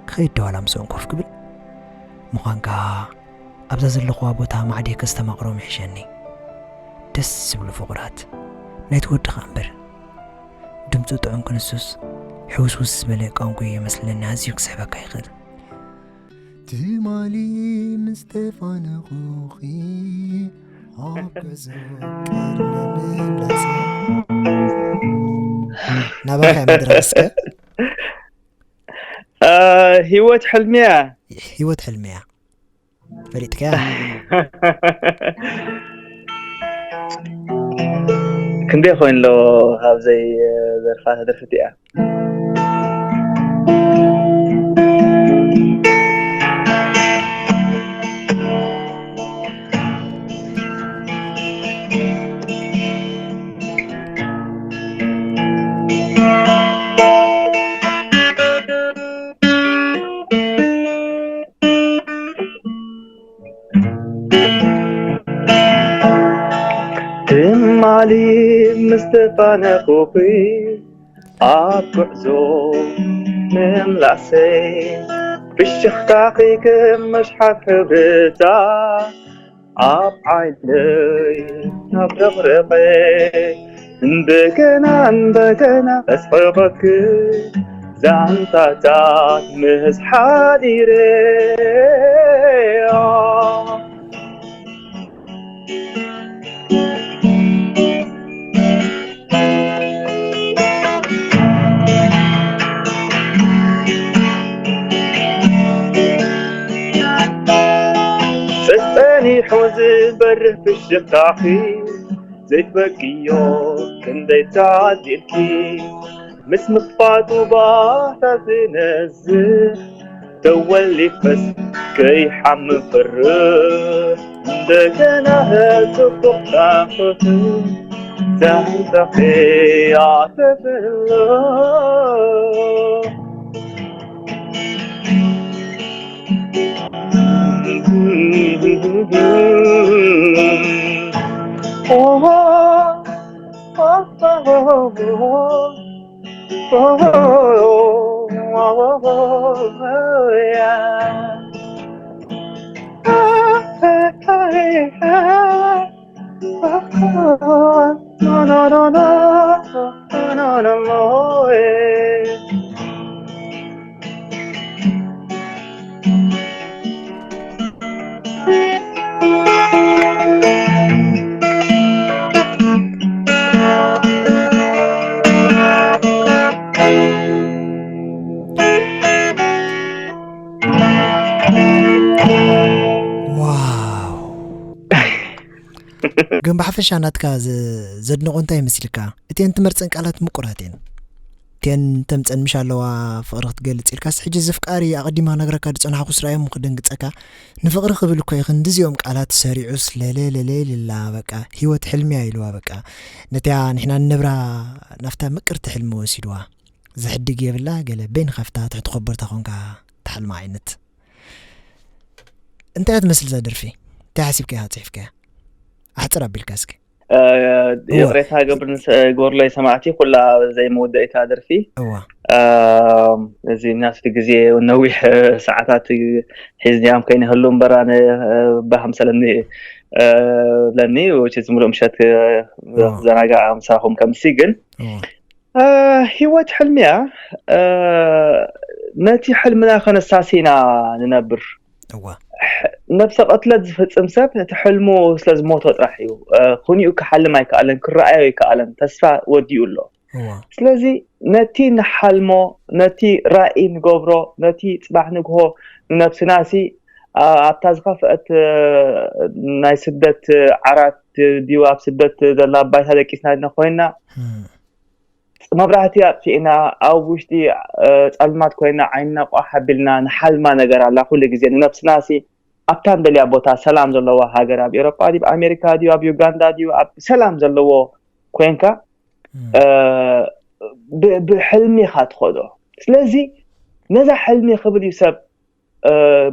ክኸይድ ዶ ዋላ ምስኦም ኮፍ ክብል? ምዃንካ ኣብዛ ዘለኹዋ ቦታ ማዕድየ ከስተማቕሮም ይሕሸኒ። ደስ ዝብሉ ፍቑራት ናይቲ ወዲ ኸኣ እምበር ድምፁ ጥዑም ክንሱስ ሕውስውስ ዝበለ ቋንቋ ይመስለኒ ኣዝዩ ክስሕበካ ይኽእል። ትማሊ ምስ ተፋነኹኺ ኣብ ገዛ ቀርኒ ምብላሳ ናባኻ እያ መድረኽ እስከ አ፣ ህይወት ሕልሚያ ህይወት ሕልሚያ ፈሊጥከያ ክንደይ ኮይንሎ ካብዘይ ዘርፋ ተደርፍት እያ ትማሊ ምስ ተፋነኹኺ ኣብ ጉዕዞ ምምላሰይ ብሽኽታኺ ከም መሽሓት ሕብርታ ኣብ ዓይነይ ናብ ረቕረቐ እንደገና እንደገና ኣስዕበኪ ዛንታታት ምስ ሓዲረ ጸኒሑ ዝበርህ ፍሽኽታኺ ዘይትበቅዮ ክንደይ ተዓዚብኪ ምስ ምኽፋቱ ባህታ ዝነዝህ ተወሊፈስ ከይሓምም ፍርህ እንደገና ጽቡቕ ጣፍህ ዛንታኺ ኣተብሎ ዋው። ግን ብሓፈሻ ናትካ ዘ- ዘድንቆ እንታይ ይመስልካ? እተን ትመርፀን ቃላት ምቁራት እየን። እተን ተምፀን ምሽ ኣለዋ ፍቅሪ ክትገልፅ ኢልካስ፣ ሕጂ እዚ ፍቃሪ ኣቐዲማ ነግረካ ዝፀናሕኩ ስራዮም ክደንግፀካ። ንፍቅሪ ክብል እኮ ይኽን ድዚኦም ቃላት ሰሪዑስ ለለ ለለ ኢልላ፣ በቃ ህይወት ሕልሚያ ኢልዋ። በቃ ነቲያ ንሕና ንነብራ ናፍታ ምቅርቲ ሕልሚ ወሲድዋ። ዘሕድግ የብላ፣ ገለ በይንኻ ፍታ ትሕቲ ኮቦርታ ኮንካ ትሓልማ ዓይነት። እንታይ እያ ትመስል እዛ ደርፊ? እንታይ ሓሲብካ ኢኻ ጽሒፍካያ? ኣሕጽር ኣቢልካ እስኪ። ይቕሬታ ገብር ግበሩለይ ሰማዕቲ ኩላ ዘይመወደኢታ ደርፊ። እዋ እዚ ናትቲ ግዜ ነዊሕ ሰዓታት ሒዝንያም ከይንህሉ እምበር ኣነ ባህ ምሰለኒ ለኒ ውጭ ዝምሉ ምሸት ዘናጋ ምሳኹም ከምሲ ግን እዋ ህይወት ሕልሚያ ነቲ ሕልምና ከነሳሲና ንነብር እዋ ነብሰ ቅትለት ዝፍጽም ሰብ እቲ ሕልሙ ስለ ዝሞቶ ጥራሕ እዩ። ኩኒኡ ክሓልም ኣይከኣለን፣ ክረኣዮ ኣይከኣለን፣ ተስፋ ወዲኡ ኣሎ። እዋ ስለዚ ነቲ ንሓልሞ፣ ነቲ ራኢ ንገብሮ፣ ነቲ ጽባሕ ንግሆ ንነብስናሲ ኣብታ ዝኸፍአት ናይ ስደት ዓራት ድዩ ኣብ ስደት ዘላ ባይታ ደቂስና ኮይና እም፣ መብራህቲ ኣጥፊእና ኣብ ውሽጢ ጸልማት ኮይና ዓይንና ቋሕ ኣቢልና ንሓልማ ነገር ኣላ ኩሉ ግዜ ንነብስናሲ ኣብታ እንደልያ ቦታ ሰላም ዘለዋ ሃገር ኣብ ኤሮጳ ድዩ ኣሜሪካ ድዩ ኣብ ዩጋንዳ ድዩ ኣብ ሰላም ዘለዎ ኮይንካ እም፣ ብሕልሚ ኢኻ ትኸዶ። ስለዚ ነዛ ሕልሚ ክብል እዩ ሰብ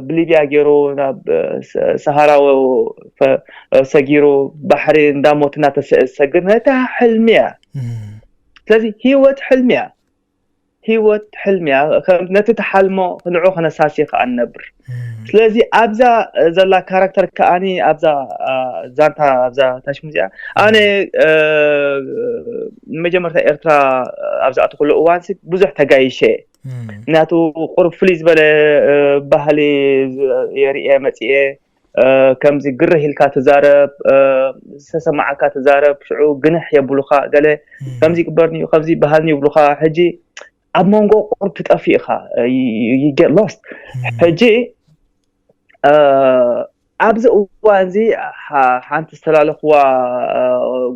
ብሊብያ ገይሩ ናብ ሰሃራ ሰጊሩ ባሕሪ እንዳሞት እናተሰግር ነታ ሕልሚ እያ። ስለዚ ህይወት ሕልሚ እያ። ህይወት ሕልሚ እያ። ነቲ ተሓልሞ ንዑ ከነሳሲ ከዓ ንነብር። ስለዚ ኣብዛ ዘላ ካራክተር ከዓኒ ኣብዛ ዛንታ ኣብዛ ታሽሙ እዚኣ ኣነ ንመጀመርታ ኤርትራ ኣብዛ ኣትኩሉ እዋንሲ ብዙሕ ተጋይሸ ምክንያቱ ቁሩብ ፍልይ ዝበለ ባህሊ የርእየ መፅኤ ከምዚ ግርህ ኢልካ ትዛረብ ዝተሰማዓካ ትዛረብ ሽዑ ግንሕ የብሉካ ገለ ከምዚ ግበርኒ ከምዚ በሃልኒ ይብሉካ ሕጂ ኣብ መንጎ ቁሩብ ትጠፊ ኢኻ you get lost ሕጂ ኣብዚ እዋን እዚ ሓንቲ ዝተላለኽዋ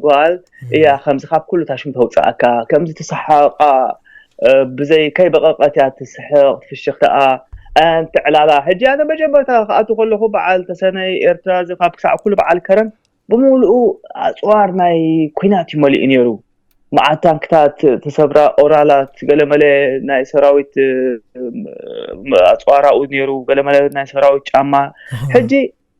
ጓል እያ ከምዚ ካብ ኩሉ ታሽም ተውፅኣካ ከምዚ ትስሓቃ ብዘይ ከይበቐቐት እያ ትስሕቕ ፍሽኽታኣ ኣንቲ ዕላላ ሕጂ ኣነ መጀመርታ ክኣቱ ከለኹ በዓል ተሰነይ ኤርትራ እዚ ካብ ክሳዕ ኩሉ በዓል ከረን ብምሉኡ ኣፅዋር ናይ ኩናት እዩ መሊኡ ነይሩ መዓት ታንክታት ተሰብራ ኦራላት ገለመለ ናይ ሰራዊት ኣፅዋራኡ ነይሩ ገለመለ ናይ ሰራዊት ጫማ ሕጂ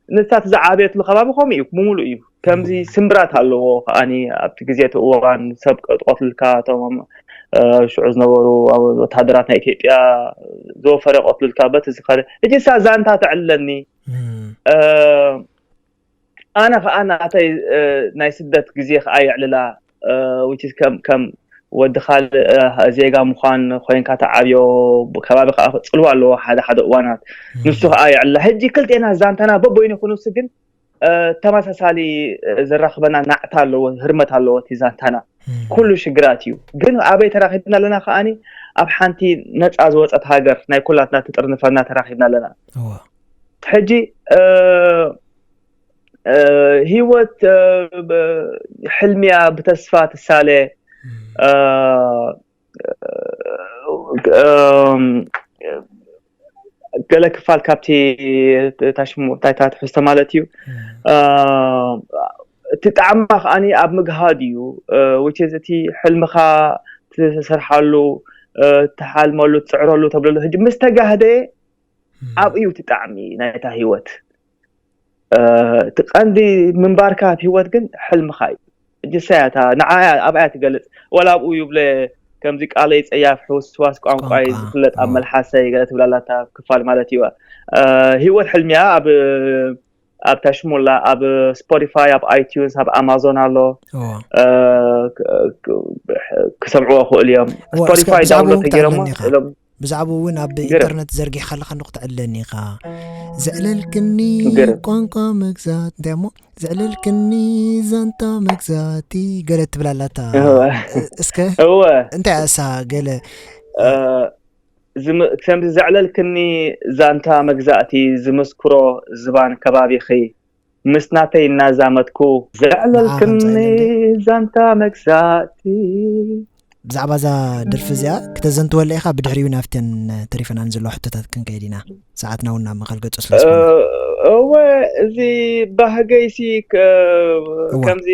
ንሳት ዝዓበየትሉ ከባቢ ከምኡ እዩ ብምሉእ እዩ ከምዚ ስምብራት ኣለዎ ከዓኒ ኣብቲ ግዜ እቲ እዋን ሰብ ቀጥቆትልካ እቶም ሽዑ ዝነበሩ ወታደራት ናይ ኢትዮጵያ ዝወፈረ ቆትልካ በቲ ዝኸደ ሕጂ ሳ ዛንታ ተዕልለኒ ኣነ ከዓ ናተይ ናይ ስደት ግዜ ከዓ የዕልላ which is ከም ከም ወዲ ካልእ ዜጋ ምዃን ኮይንካ ተዓብዮ። ከባቢ ከዓ ፅልዋ ኣለዎ ሓደ ሓደ እዋናት። ንሱ ከዓ የዕላ። ሕጂ ክልቴና ዛንታና በቦይኑ ይኹንስ ግን ተመሳሳሊ ዘራኽበና ናዕታ ኣለዎ፣ ህርመት ኣለዎ እቲ ዛንታና። ኩሉ ሽግራት እዩ። ግን ኣበይ ተራኺብና ኣለና ከዓኒ? ኣብ ሓንቲ ነፃ ዝወፀት ሃገር፣ ናይ ኩላትና ትጥርንፈና ተራኺብና ኣለና። ሕጂ ህይወት ሕልሚያ ብተስፋ ትሳለ። ገለ ክፋል ካብቲ ታሽሙ ታይታ ትሕዝቶ ማለት እዩ። እቲ ጣዕማ ከዓኒ ኣብ ምግሃድ እዩ። እቲ ሕልምኻ ትሰርሓሉ፣ ትሓልመሉ፣ ትፅዕረሉ ተብለሉ ሕጂ ምስ ተጋህደ ኣብኡ እዩ እቲ ጣዕሚ ናይታ ህይወት። እቲ ቀንዲ ምንባርካ ኣብ ህይወት ግን ሕልምኻ እዩ። ሕጂ እሳያ እታ ንዓያ ኣብኣያ ትገልፅ። ወላ ኣብኡ ይብለ ከምዚ ቃለይ ፀያፍ ሕውስዋስ ቋንቋይ ዝፍለጥ ኣብ መልሓሰይ ገለ ትብላላ እታ ክፋል ማለት እዩ። ህይወት ሕልሚያ ኣብ ኣብ ታሽሙላ ኣብ ስፖቲፋይ፣ ኣብ ኣይቲዩንስ፣ ኣብ ኣማዞን ኣሎ። ክሰምዕዎ ክእል እዮም። ስፖቲፋይ ዳውንሎድ ተገይሮሞ ብዛዕባኡ እውን ኣብ ኢንተርነት ዘርጊሕካ ኣለካ እንዶ ክትዕለኒ ኢኻ። ዘዕለልክኒ ቋንቋ መግዛት እንታይ እሞ ዘዕለልክኒ ዛንታ መግዛእቲ ገለ ትብል ኣላታ። እስከ እንታይ እሳ ገለ ከምዚ ዘዕለልክኒ ዛንታ መግዛእቲ ዝምስክሮ ዝባን ከባቢኺ ምስ ናተይ እናዛመድኩ ዘዕለልክኒ ዛንታ መግዛእቲ። ብዛዕባ እዛ ደርፊ እዚኣ ክተዘንትወላ ኢኻ፣ ብድሕሪኡ ናብተን ተሪፈናን ዘለዋ ሕቶታት ክንከይድ ኢና። ሰዓትና እውን ናብ መኸል ገጹ ስለ ዝኾነ። እወ፣ እዚ ባህገይሲ ከምዚ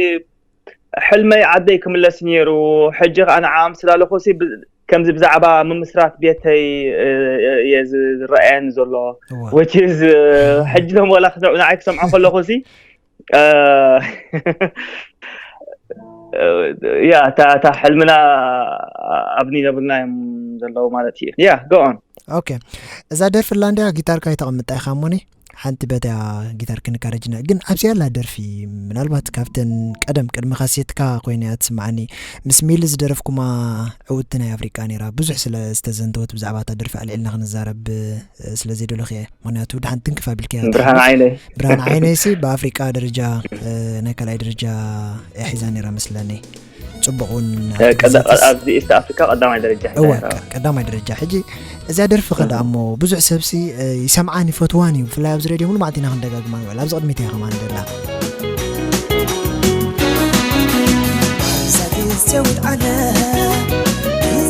ሕልመይ ዓደይ ክምለስ ነይሩ። ሕጂ ከዓ ንዓ ምስ ላለኹ ሲ ብ- ከምዚ ብዛዕባ ምምስራት ቤተይ እየ ዝረኣየኒ ዘሎ። Which is ሕጂ ሎም ወላ ክሰምዑ ንዓይ ክሰምዖ ከለኹ ሲ ያ እታ ሕልምና ኣብኒ ነብልና እዮም ዘለዉ ማለት እዩ። ያ go on። ኦኬ፣ እዛ ደርፊ ኣላ እንድያ ጊታርካ ኣይተቐምጣ ኢኻ እሞኒ ሓንቲ በታ ጊታር ክንካረጅና ግን ኣብዚ ኣላ ደርፊ ምናልባት ካብተን ቀደም ቅድሚ ካሴትካ ኮይነ እያ ትስምዓኒ ምስ ሚሊ ዝደረፍኩማ ዕውቲ ናይ ኣፍሪቃ ነይራ ብዙሕ ስለ ዝተዘንተወት ብዛዕባ እታ ደርፊ ኣልዒልና ክንዛረብ ስለ ዘይደለኹ እየ ምክንያቱ ድሓን ትንክፍ ኣቢልካ እያ ብርሃን ዓይነይ ብርሃን ዓይነይሲ ብኣፍሪቃ ደረጃ ናይ ካልኣይ ደረጃ እያ ሒዛ ነይራ መስለኒ ጽቡቕ እውን ኣብዚ ኢስት ኣፍሪካ ቀዳማይ ደረጃ ቀዳማይ ደረጃ ሕጂ እዚኣ ደርፊ ከ ደኣ እሞ ብዙሕ ሰብሲ ይሰምዓን ይፈትዋን እዩ ብፍላይ ኣብዚ ሬድዮ ሙሉ መዓልቲ ኢና ክንደጋግማ ንውዕል ኣብዚ ቅድሚት እያ ከማን ደላ ዘውድ ኣለ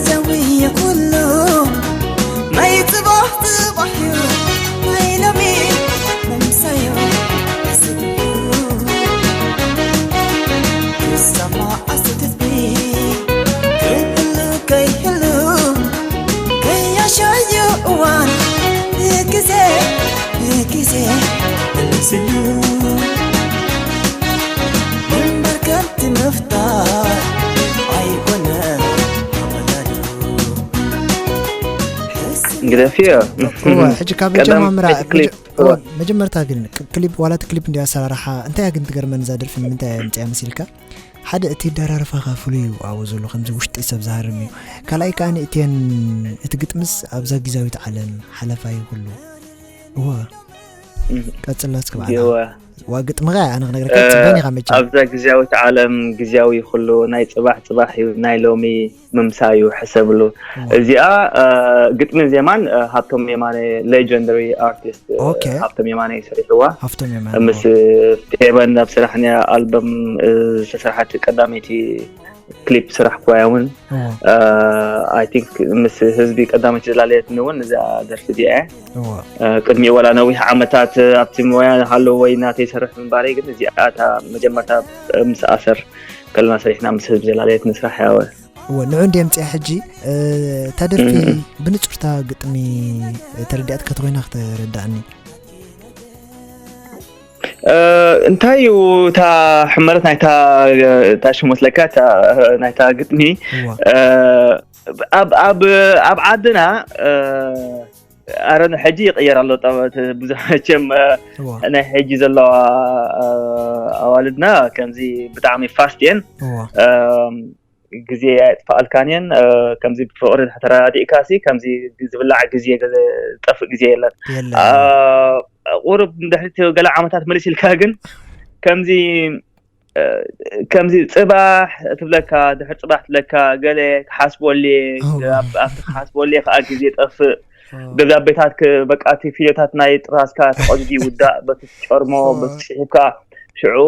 ዘውየ ኩሉ ናይ ጽባሕ ጽባሕ እዩ ናይ ሎሚ መምሳዩ ግደፍዮ ሕጂ ካብ መጀማምራ መጀመርታ ግን ክሊፕ ዋላ እቲ ክሊፕ እንዲ ኣሰራርሓ እንታይ ግን ትገርመን እዛ ደርፊ ንምንታይ ምፅያ መሲልካ ሓደ እቲ ኣደራርፋኻ ፍሉይ እዩ ኣብኡ ዘሎ ከምዚ ውሽጢ ሰብ ዝሃርም እዩ ካልኣይ ከዓ ንእትየን እቲ ግጥምስ ኣብዛ ግዛዊት ዓለም ሓለፋ እዩ ኩሉ እወ ቀፅላ እስከ በዓላ ዋ ግጥምኻ ኣነ ክነግረካ ፅበን ኢኻ መቸም ኣብዛ ግዝያዊት ዓለም ግዝያዊ ኩሉ ናይ ፅባሕ ፅባሕ እዩ ናይ ሎሚ ምምሳዩ ሕሰብሉ እዚኣ ግጥምን ዜማን ሃብቶም የማነ legendary artist ሃብቶም የማነ ይሰሪሕዋ ምስ ፌበን ኣብ ስራሕንያ ኣልበም ዝተሰርሓት ቀዳመይቲ ክሊፕ ስራሕ ኳያ እውን I think ምስ ህዝቢ ቀዳመይቲ ዝላለየትኒ እውን እዛ ደርፊ እዚኣ እያ ቅድሚኡ ዋላ ነዊሕ ዓመታት ኣብቲ ሞያ ሃለዎ ወይ ናተይ ይሰርሕ ምንባረይ ግን እዚኣ እታ መጀመርታ ምስ ኣሰር ከለና ሰሪሕና ምስ ህዝቢ ዘላለየትኒ ስራሕ ያወ እወ ንዑ እንድየ ምፅኣ ሕጂ እታ ደርፊ ብንፁርታ ግጥሚ ተረዲኣትካ ተኮይና ክተረዳእኒ እንታይ እዩ እታ ሕመረት ናይታ እታ ሽሙ ስለካ ናይታ ግጥሚ ኣብ ዓድና ኣረ ሕጂ ይቅየር ኣሎ ብዙሕ መቸም ናይ ሕጂ ዘለዋ ኣዋልድና ከምዚ ብጣዕሚ ፋስት እየን ግዜ ኣየጥፋኣልካን እየን። ከምዚ ብፍቕሪ ተረዳዲእካ ሲ ከምዚ ዝብላዕ ግዜ ዝጠፍእ ግዜ የለን። ቁሩብ ንድሕሪት ገለ ዓመታት መሊስ ኢልካ ግን ከምዚ ከምዚ ጽባሕ ትብለካ፣ ድሕሪ ጽባሕ ትብለካ፣ ገለ ክሓስበሉ እየ፣ ኣብቲ ክሓስበሉ እየ ከዓ ግዜ ጠፍእ። ገዛ ቤታት በቃ እቲ ፊደታት ናይ ጥራዝካ ተቐዲዱ ይውዳእ፣ በቲ ትጨርሞ በቲ ጽሒፍካ። ሽዑ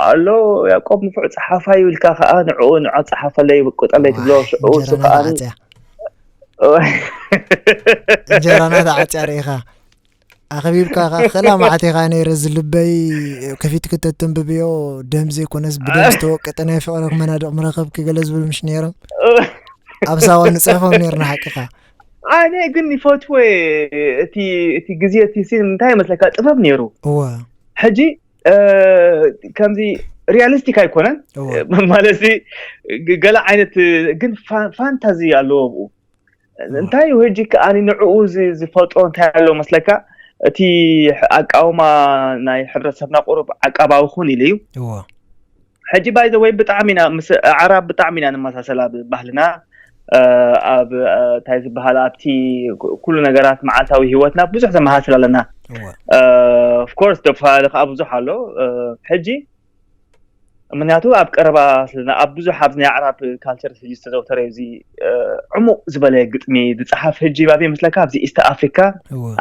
ኣሎ ያዕቆብ ንፉዕ ጸሓፋይ ኢልካ ከዓ ንዕኡ ንዖ ጸሓፈለይ ውቅጠለይ ትብሎ። ሽዑ እሱ ከዓ እንጀራና ተዓፅያ ርኢኻ ኣኽቢብካ ከላ ማዕት ኢኻ ነይረ ዝልበይ ከፊት ክተተንብብዮ ደም ዘይኮነስ ብደም ዝተወቀጠ ናይ ፍቕሪ መናድቕ ምረኸብ ክገለ ዝብሉ ምሽ ነይሮም ኣብ ሳዋ ንፅሕፎም ነይርና ሓቂኻ። ኣነ ግን ይፈትወ እቲ እቲ ግዜ እቲ ሲን እንታይ ይመስለካ ጥበብ ነይሩ። እወ ሕጂ ከምዚ ሪያሊስቲክ ኣይኮነን ማለት ገለ ዓይነት ግን ፋንታዚ ኣለዎ ብኡ። እንታይ እዩ ሕጂ ከኣ ንዕኡ ዝፈጥሮ እንታይ ኣሎ መስለካ? እቲ ኣቃውማ ናይ ሕብረተሰብና ቁሩብ ዓቃባዊ ክውን ኢሉ እዩ። ሕጂ ባይ ዘ ወይ ብጣዕሚ ኢና ምስ ኣዕራብ ብጣዕሚ ኢና ንመሳሰል ኣብ ባህልና ኣብ እንታይ ዝበሃል ኣብቲ ኩሉ ነገራት መዓልታዊ ህይወትና ብዙሕ ዘመሳስል ኣለና። ኦፍኮርስ ተፈላለ ከዓ ብዙሕ ኣሎ። ሕጂ ምክንያቱ ኣብ ቀረባ ስለና ኣብ ብዙሕ ኣብዚ ናይ ኣዕራብ ካልቸር ሕጂ ዝተዘውተረ እዚ ዕሙቕ ዝበለ ግጥሚ ዝፀሓፍ ሕጂ ባብ ይመስለካ ኣብዚ ኢስት ኣፍሪካ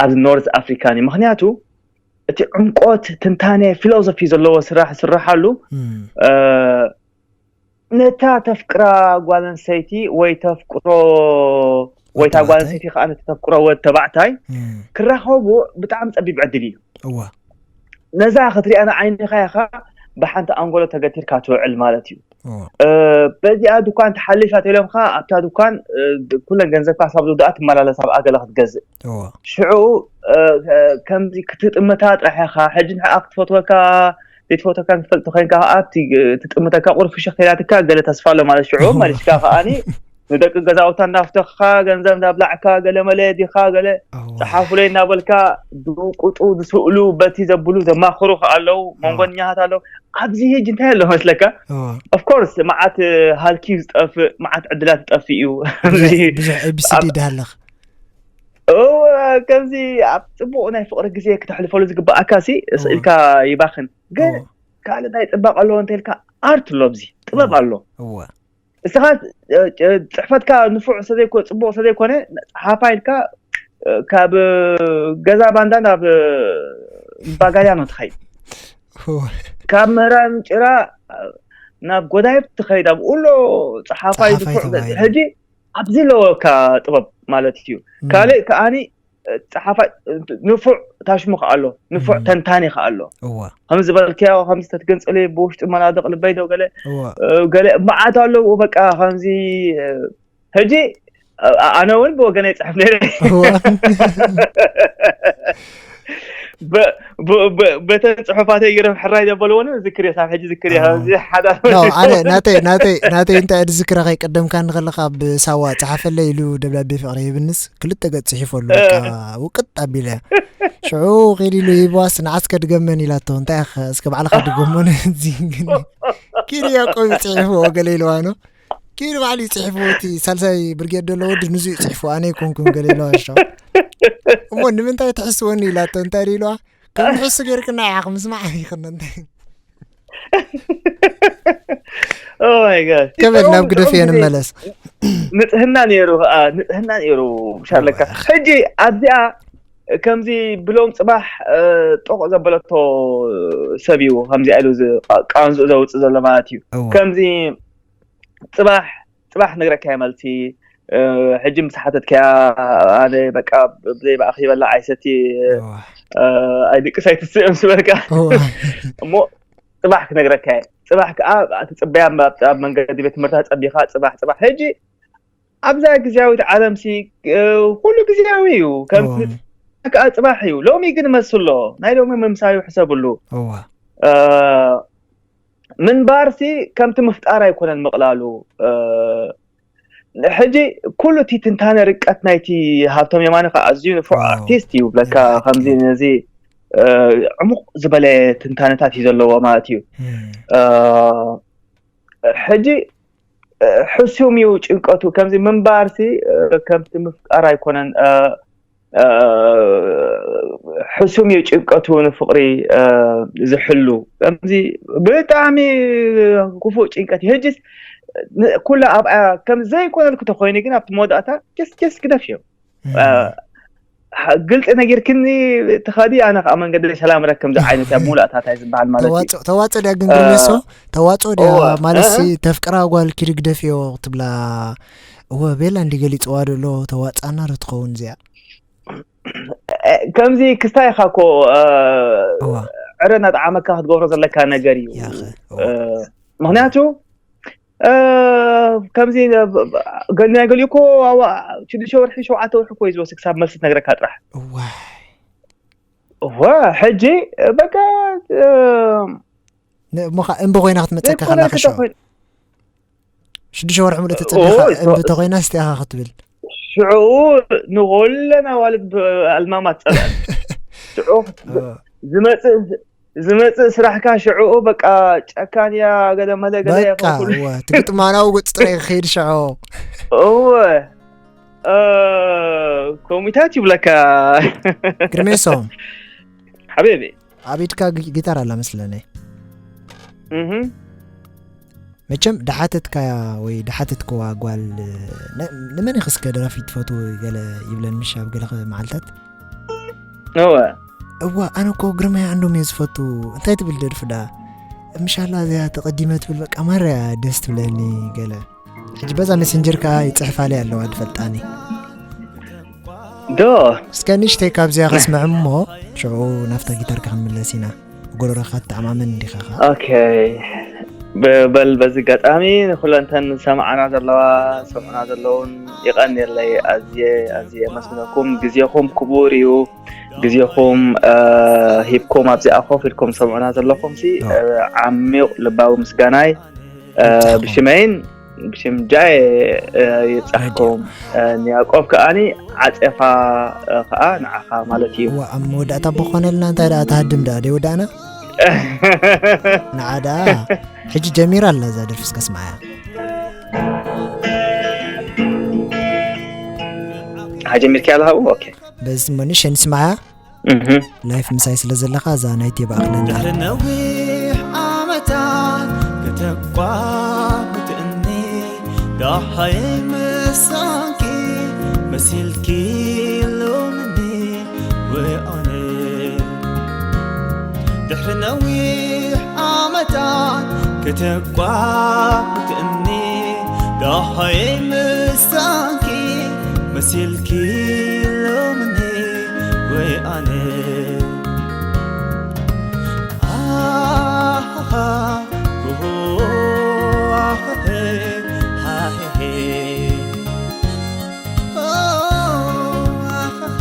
ኣብዚ ኖርዝ ኣፍሪካ እዩ። ምክንያቱ እቲ ዕምቆት ትንታነ ፊሎዞፊ ዘለዎ ስራሕ ስራሓሉ ነታ ተፍቅራ ጓል ኣንስተይቲ ወይ ተፍቅሮ ወይ እታ ጓል ኣንስተይቲ ከዓ ነቲ ተፍቅሮ ወድ ተባዕታይ ክራኸቡ ብጣዕሚ ፀቢብ ዕድል እዩ። እዋ ነዛ ክትሪኣ ንዓይንኻ ኢኻ ብሓንቲ ኣንጎሎ ተገቲርካ ትውዕል ማለት እዩ። እዋ በዚኣ ድኳን ተሓሊፋ ተኢሎምኻ ኣብታ ድኳን ኩለን ገንዘብካ ሳብ ዝውድኣ ትመላለስ ኣብኣ ገለ ክትገዝእ እዋ ሽዑ ከምዚ ክትጥምታ ጥራሕ ኢኻ። ሕጂ ንሕኣ ክትፈትወካ ዘይትፈትወካ ክትፈልጥ ኮይንካ ከዓ ኣብቲ ትጥምተካ ቁርፊ ሸኽ ኢላትካ ገለ ተስፋ ኣሎ ማለት ሽዑ መሊስካ ከዓኒ ንደቂ ገዛውታ እንዳፍተኽካ ገንዘብ እንዳብላዕካ ገለ መለ ዲኻ ገለ ጸሓፉለይ እናበልካ ዝውቅጡ ዝስእሉ በቲ ዘብሉ ዘማኽሩ ከ ኣለዉ መንጎኛታት ኣለዉ። ኣብዚ ሕጂ እንታይ ኣሎ መስለካ? ኦፍኮርስ መዓት ሃልኪ ዝጠፍእ መዓት ዕድላት ዝጠፍእ እዩ። ብዙሕ ኤቢሲዲ ዳሃለኽ ከምዚ ኣብ ፅቡቅ ናይ ፍቅሪ ግዜ ክተሕልፈሉ ዝግባኣካ ሲ ስእልካ ይባኽን ግን ካልእ ናይ ፅባቅ ኣለዎ እንተልካ ኣርት ኣሎ ኣብዚ ጥበብ ኣሎ። እስኻ ጽሕፈትካ ንፉዕ ሰዘይኮ ጽቡቅ ሰዘይኮነ ሓፋ ኢልካ ካብ ገዛ ባንዳ ናብ ባጋያ ነው ትኸይድ ካብ ምህራን ጭራ ናብ ጎዳይብ ትኸይድ ኣብ ኡሎ ጸሓፋይ ዝፉዕ ሕጂ ኣብዚ ኣለወካ ጥበብ ማለት እዩ። ካልእ ከዓኒ ጸሓፋይ ንፉዕ ታሽሙ ከኣ ኣሎ ንፉዕ ተንታኒ ከኣ ኣሎ። ከም ዝበልክያ ከምዚ ተትገንጽሊ ብውሽጢ መናድቕ ልበይ ዶ ገለ ገለ መዓት ኣለዉ በቃ ከምዚ ሕጂ ኣነ እውን ብወገነይ ይፅሕፍ ነይረ በተን ፅሑፋተይ ይረብ ሕራይ ዘበልዎን ዝክር ሳብ ሕጂ ዝክር ኣነ ናተይ ናተይ ናተይ እንታይ ዝክራ ከይቀደምካ ንከለካ ብሳዋ ፀሓፈለይ ኢሉ ደብዳቤ ፍቅሪ ይብንስ ክልተ ገፅ ፅሒፈሉ ውቅጥ ኣቢለ ሽዑ ኺድ ኢሉ ይህብዋስ ንዓስከ ድገመን ኢላቶ እንታይ እስከ ባዕልካ ድገመን ኪድ ያቆብ ይፅሒፍዎ ገለ ኢልዋ ነው ኪድ ባዕሉ ይፅሕፍዎ እቲ ሳልሳይ ብርጌድ ዘሎ ወዲ ንዙ ይፅሕፍዎ ኣነ ይኮንኩም ገለ ኢልዋ ሻ እሞ ንምንታይ ትሕስወኒ ኢላቶ እንታይ ኢልዋ ከም ንሕሱ ገይርክና ኢኻ ምስማዕ ይኽነ እንታይ ከበል ናብ ግደፍ እየ ንመለስ ንፅህና ነይሩ ከዓ ንፅህና ነይሩ ሻለካ ሕጂ ኣብዚኣ ከምዚ ብሎም ፅባሕ ጦቕ ዘበለቶ ሰብ እዩ ከምዚ ኢሉ ቃንዝኡ ዘውፅእ ዘሎ ማለት እዩ ከምዚ ፅባሕ ፅባሕ ክነግረካ እየ መልሲ ሕጂ ምስ ሓተትካያ ኣነ በቃ ብዘይ ብኣኺ ይበላ ኣይሰቲ ኣይድቅስ ኣይትስእ ምስ በልካ እሞ ፅባሕ ክነግረካ እየ ፅባሕ ከዓ ትፅበያ ኣብ መንገዲ ቤት ትምህርታ ፀቢኻ ፅባሕ ፅባሕ ሕጂ ኣብዛ ግዜያዊት ዓለም ሲ ኩሉ ግዜያዊ እዩ ከም ከዓ ፅባሕ እዩ ሎሚ ግን መስሎ ናይ ሎሚ ምምሳዩ ሕሰብሉ ምንባር ሲ ከምቲ ምፍጣር ኣይኮነን ምቕላሉ ሕጂ ኩሉ እቲ ትንታነ ርቀት ናይቲ ሃብቶም የማነ ከዓ ኣዝዩ ንፉዕ ኣርቲስት እዩ ብለካ ከምዚ ነዚ ዕሙቕ ዝበለ ትንታነታት እዩ ዘለዎ ማለት እዩ ሕጂ ሕሱም እዩ ጭንቀቱ። ከምዚ ምንባርሲ ከምቲ ምፍቃር ኣይኮነን። ሕሱም እዩ ጭንቀቱ ንፍቕሪ ዝሕሉ። ከምዚ ብጣዕሚ ክፉእ ጭንቀት እዩ። ሕጅስ ኩላ ኣብኣ ከም ዘይኮነልኩ ተኮይኑ ግን ኣብቲ መወዳእታ ጀስ ጀስ ግደፍ እዩ። ግልፂ ነጊርክኒ ትኸዲ ኣነ ከዓ መንገዲ ሰላም ረክም ዝዓይነት ኣብ ሙላእታታይ ዝበሃል ማለት እዩ። ተዋፅኦ ድያ ግን ግርሜሶ? ተዋፅኦ ድያ ማለት ሲ ተፍቅራ ጓል ኪዲ ግደፍዮ ክትብላ? እወ ቤላ እንዲ ገሊፅዋ ደሎ ተዋፃና ዶ ትኸውን እዚኣ? ከምዚ ክስታይ ኢኻ እኮ። እዋ። ዕረ እናጠዓመካ ክትገብሮ ዘለካ ነገር እዩ። ያኸ፣ እዋ። ምክንያቱ ከምዚ ናይ ገሊኡ እኮ ሽዱሽተ ወርሒ ሸውዓተ ወርሒ እኮ እዩ ዝወስድ ክሳብ መልሲ ትነግረካ ጥራሕ። እዋይ። እዋ። ሕጂ በቃ እምቢ ኮይና ክትመፀካ ከላ ክሸው ሽዱሽተ ወርሒ ሙሉእ ተፀቢኻ እምቢ ተኮይና ስቲኣኻ ክትብል። ሽዑ ንኩለን ኣዋልድ ኣልማማ ትፀልአን። ሽዑ ዝመፅእ ዝመፅእ ስራሕካ ሽዕኡ በቃ ጨካን እያ ገለ መለ ገለ እያ በቃ። እወ ትግጥማናዊ ገፅ ጥራይ ክኸይድ ሽዑ። እወ ኮሚታት ይብለካ። ግርሜሶም። ሓቢቢ። ኣብ ኢድካ ጊታር ኣላ መስለኒ። መቸም ደሓተትካያ ወይ ደሓተትክዋ ጓል ንመን ኢኽስከ ደራፊ ትፈትው ገለ ይብለን ምሽ ኣብ ገለ መዓልታት። እወ። እዋ ኣነ እኮ ግርማይ ዓንዶም እየ ዝፈቱ። እንታይ ትብል ደርፊ ደኣ? ምሻላ እዚኣ ተቐዲመ ትብል በቃ ማርያ ደስ ትብለኒ ገለ። ሕጂ በዛ ሜሴንጀር ከኣ ይጽሕፋለይ ኣለዋ ትፈልጣኒ። ዶ እስከ ንእሽተይ ካብዚኣ ከስምዕ እሞ ሽዑ ናብታ ጊታርካ ክንምለስ ኢና። ጎረረኻ ትተኣማመን እንዲኻ ኸኣ። ኦኬ። በል በዚ ኣጋጣሚ ንኩለንተን ዝሰምዓና ዘለዋ ዝሰምዑና ዘለውን ይቐንየለይ። ኣዝየ ኣዝየ የመስግነኩም። ግዜኹም ክቡር እዩ። ግዜኹም ሂብኩም ኣብዚኣ ኮፍ ኢልኩም ዝሰምዑና ዘለኹም ሲ ዓሚቕ ልባዊ ምስጋናይ ብሽመይን ብሽም ጃየ ይብጻሕኩም። ንያቆብ ከኣኒ ዓጸፋ ከኣ ንዓኻ ማለት እዩ። እዋ ኣብ መወዳእታ እኮ ኮነልና እንታይ ደኣ ትሃድም ደኣ ደይወዳእና። ንዓ ደኣ ሕጂ ጀሚራ ኣላ እዛ ደርፊ እስከ ስምዓያ። ሃጀሚርኪ ኣለኻ? ኦኬ። በዚ እሞ ንእሽተይ ንስምዓያ። ላይፍ ምሳይ ስለ ዘለኻ እዛ ናይቲ የባእኽለና። ድሕሪ ነዊሕ ዓመታት ከተቋምትእኒ ደሃይ ምሳንኪ መሲልኪ ሎምኒ ወይ ኣነ ድሕሪ ነዊሕ ዓመታት ከተቋምትእኒ ደሃይ ምሳንኪ መሲልኪ ሎምኒ ወይ ኣነ ኣሃሃ፣ ኡሁ፣ ኣሃሄ፣ ሃሄሄ። ኦ፣ ኣሃሃ፣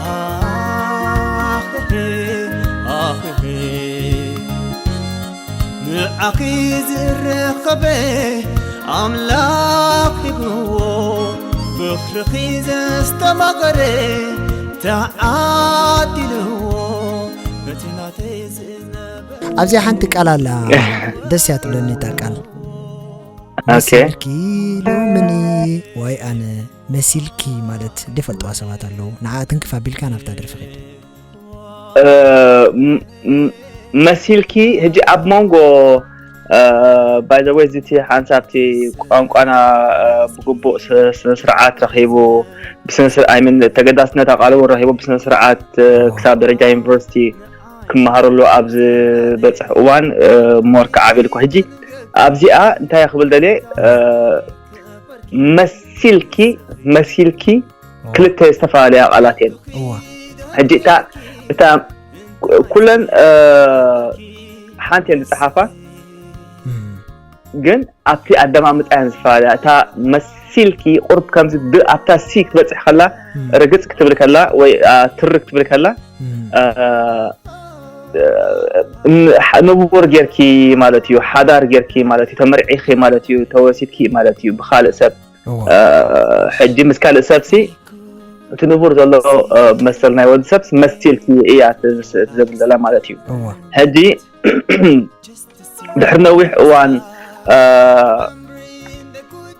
ኣሃሄ፣ ኣሃሄ። ንዓኺ ዝረኸበ ኣምላኽ ሂብዎ፣ ፍቕርኺ ዘስተማቐረ ተዓዲልዎ፣ ነቲ ናተይ ዝነበረ ኣብዚኣ ሓንቲ ቃል ኣላ፣ ደስ እያ ትብለኒ እታ ቃል። ኦኬ። መሲልኪ ሎምኒ ወይ ኣነ መሲልኪ ማለት ዘይፈልጥዋ ሰባት ኣለዉ። ንዓ ትንክፍ ኣቢልካ ናብታ ደርፊ ኺድ። እ፣ ም-፣ ም-፣ መሲልኪ ሕጂ ኣብ መንጎ፣ እ፣ by the way፣ እዚ እቲ ሓንሳብ እቲ ቋንቋና፣ እ፣ ብግቡእ ስ-፣ ስነ ስርዓት ረኺቡ፣ ብስነ ስር-፣ I mean፣ ተገዳስነት ኣቓልቦ ረኺቡ፣ ብስነ ስርዓት፣ እ፣ ክሳብ ደረጃ ዩኒቨርሲቲ ክመሃረሉ ኣብ ዝበጽሕ እዋን፣ እ፣ ሞር ክዓቢ ኢልኩ። ሕጂ ኣብዚኣ እንታይ ክብል ደልየ፣ እ፣ መሲልኪ፣ መሲልኪ እዎ። ክልተ ዝተፈላለያ ቃላት እየን። እዎ። ሕጂ እታ፣ እታ ኩለን፣ እ፣ ሓንቲ እየን ዝጸሓፋ፣ እም። ግን ኣብቲ ኣደማምጻ እየን ዝፈላለያ። እታ መሲልኪ ቁርብ ከምዚ ብ-፣ ኣብታ ሲ ክትበጽሕ ከላ፣ እም። ርግጽ ክትብል ከላ ወይ፣ ኣ፣ ትርክ ክትብል ከላ፣ እም። እ፣ ን-፣ ንቡር ጌርኪ ማለት እዩ፣ ሓዳር ጌርኪ ማለት እዩ፣ ተመርዒኺ ማለት እዩ፣ ተወሲድኪ ማለት እዩ ብኻልእ ሰብ። እዎ። እ፣ ሕጂ ምስ ካልእ ሰብሲ እቲ ንቡር ዘሎ፣ እ፣ መሰል ናይ ወዲ ሰብስ መሲልኪ እያ ት-፣ ስ-፣ ትብል ዘላ ማለት እዩ። እዎ። ሕጂ ድሕሪ ነዊሕ እዋን፣ እ፣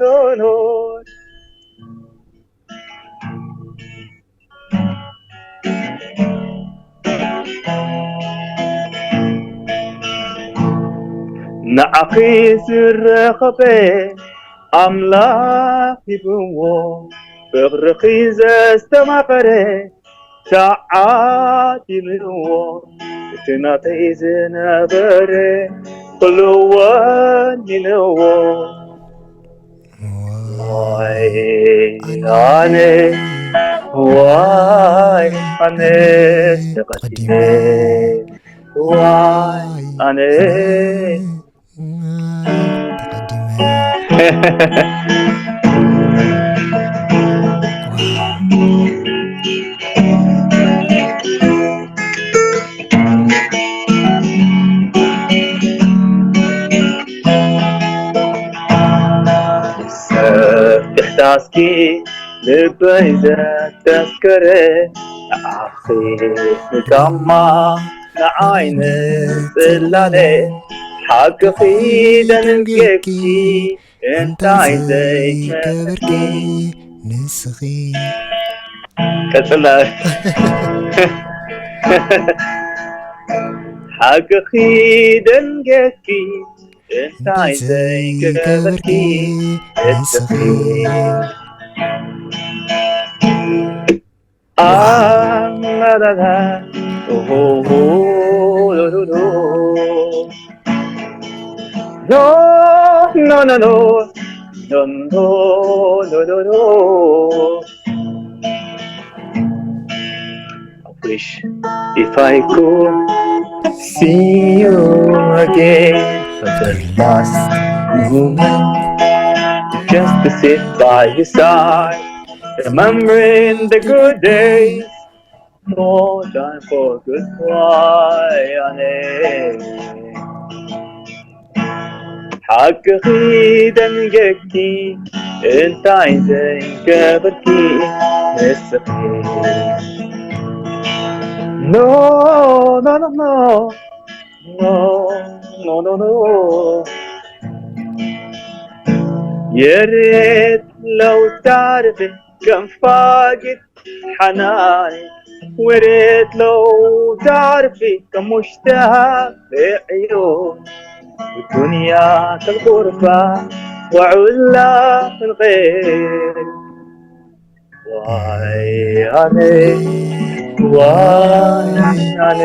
ኖኖ። ንዓኺ ዝረኸበ ኣምላኽ ሂብዎ፣ ፍቕርኺ ዘስተማቐረ ተዓዲልዎ፣ እቲ ናተይ ዝነበረ ኩሉ ወኒንዎ። ዋይ ኣነ፣ ዋይ ኣነ ተቐዲመ፣ ዋይ ኣነ። ተቐዲመ። ሰፊሕ ዳስኪ ልበይ ዘተስከረ፣ ንዓኺ ንጋማ ንዓይ ንጽላለ፣ ሓቅኺ ደንጌኪ እንታይ ዘይከበርኪ። ንስኺ ቀጽላ። ሓቅኺ ደንጌኪ እንታይ ዘይገበርኪ ንስኺ። ኣላላላ ኦሆሆ ሎሎሎ። ኖ ኖ ኖ ኖ ኖ ኖ ኖ ኖ ኖ። I wish if I could see you again for the last moment. Just to sit by your side, remembering the good days. No time for goodbye, honey. ሓቅኺ ደንገኪ እንታይ ዘይገበርኪ ንስኺ። No, no, no, no. No, no, no, no. የሬት ለው ታርፊ ከም ፋጊት ሓናይ ወሬት ለው ታርፊ ከም ሙሽታፊ ዕዮ ዱንያ ከም ቁርባ ወዑላ ክንቐር ዋይ ኣነ ዋይ ኣነ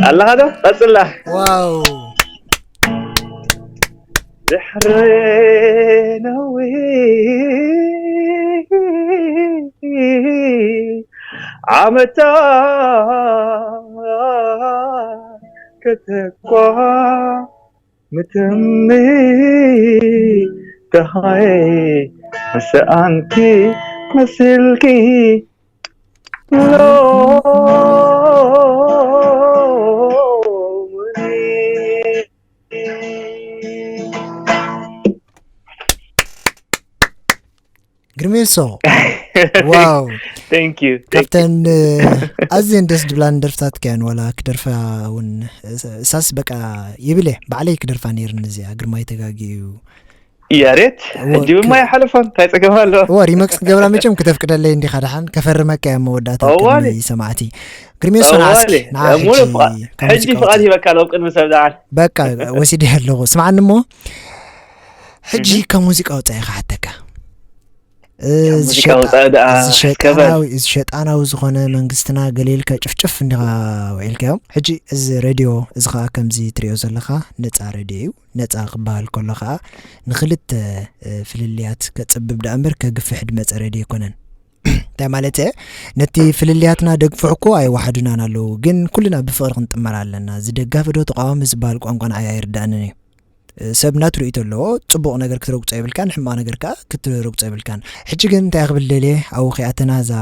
ኣለኻ ዶ ቀጽላ ዋው ድሕሪ ነዊሕ ዓመታት ከተኳ ምትሚ ተሃይ ሰኣንኪ መስልኪ ሎምኒ ግርሜሶ ዋው Thank you. ካብተን ኣዝየን ደስ ድብላን ደርፍታት ከያን ዋላ ክደርፋ እውን እሳስ በቃ ይብለ ባዕለይ ክደርፋ ነይርኒ እዚኣ ግርማይ ተጋጊ እዩ ያሬት ሕጂ ድማ ይሓልፎ እንታይ ፀገም ኣሎ እዎ ሪመክስ ክገብራ መቸም ክተፍቅደለይ እንዲኻ ደሓን ከፈርመካ እያ መወዳእታ ቅድሚ ሰማዕቲ ግርሜሶ ንዓስኪ ንዓ ሕጂ ፍቓድ ሂበካ ለው ቅድሚ ሰብ ደዓል በቃ ወሲደ ኣለኹ ስምዓኒ እሞ ሕጂ ካብ ሙዚቃ ወፃኢ ክሓተካ እዚ ሸጣናዊ ዝኾነ መንግስትና ገለ ኢልካ ጭፍጭፍ እንዲኻ ውዒልካዮም ሕጂ እዚ ሬድዮ እዚ ከዓ ከምዚ ትሪኦ ዘለኻ ነፃ ሬድዮ እዩ ነፃ ክበሃል ከሎ ከዓ ንክልተ ፍልልያት ከፅብብ ደኣ እምበር ከግፍሕ ድመፀ ሬድዮ ኣይኮነን እንታይ ማለት ነቲ ፍልልያትና ደግፍሑ እኮ ኣይወሓዱናን ኣለዉ ግን ኩልና ብፍቕሪ ክንጥመር ኣለና እዚ ደጋፊ ዶ ተቃዋሚ ዝበሃል ቋንቋ ንዓይ ኣይርዳእንን እዩ ሰብ ናቱ ርእይቶ ኣለዎ ጽቡቕ ነገር ክትረግጾ የብልካን ሕማቕ ነገር ከኣ ክትረግጾ የብልካን ሕጂ ግን እንታይ ክብል ደልየ ኣብኡ ከይኣተና እዛ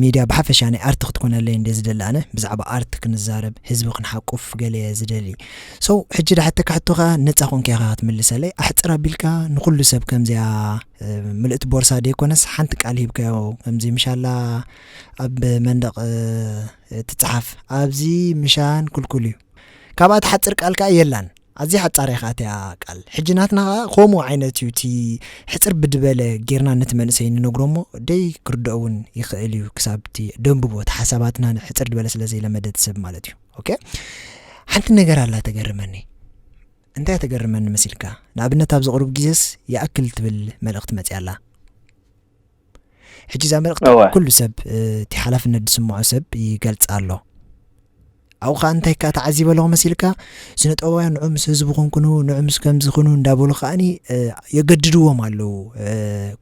ሚድያ ብሓፈሻ ናይ ኣርት ክትኮነለይ እንደ ዝደሊ ኣነ ብዛዕባ ኣርት ክንዛረብ ህዝቢ ክንሓቁፍ ገለ ዝደሊ so ሕጂ ዳሕተካ ሕቶ ከኣ ነጻ ኮንካ ኢኻ ክትምልሰለይ ኣሕጽር ኣቢልካ ንኩሉ ሰብ ከምዚኣ ምልእቲ ቦርሳ ደይኮነስ ሓንቲ ቃል ሂብካዮ ከምዚ ምሻላ ኣብ መንደቕ ትጽሓፍ ኣብዚ ምሻን ኩልኩል እዩ ካብኣ ትሓጽር ቃል ከኣ የላን ኣዝያ ሓጻር ኢኻ እቲኣ ቃል ሕጂ ናትና ከኣ ከምኡ ዓይነት እዩ እቲ ሕጽር ብድበለ ጌርና ነቲ መንእሰይ ንነግሮ እሞ ደይ ክርድኦ እውን ይኽእል እዩ ክሳብ እቲ ደንብቦ እቲ ሓሳባትና ሕጽር ድበለ ስለ ዘይለመደ እቲ ሰብ ማለት እዩ ኦኬ ሓንቲ ነገር ኣላ ተገርመኒ እንታይ ተገርመኒ መሲልካ ንኣብነት ኣብዚ ቅሩብ ግዜስ ይኣክል ትብል መልእኽቲ መጽያ ኣላ ሕጂ እዛ መልእኽቲ ኩሉ ሰብ እቲ ሓላፍነት ዝስምዖ ሰብ ይገልጻ ኣሎ ኣብኡ ከዓ እንታይ ከዓ ተዓዚበ ኣለኹ መሲልካ ስነ ጥበባውያን ንዑ ምስ ህዝቢ ኩንኩኑ ንዑ ምስ ከምዚ ኩኑ እንዳበሉ ከዓኒ የገድድዎም ኣለዉ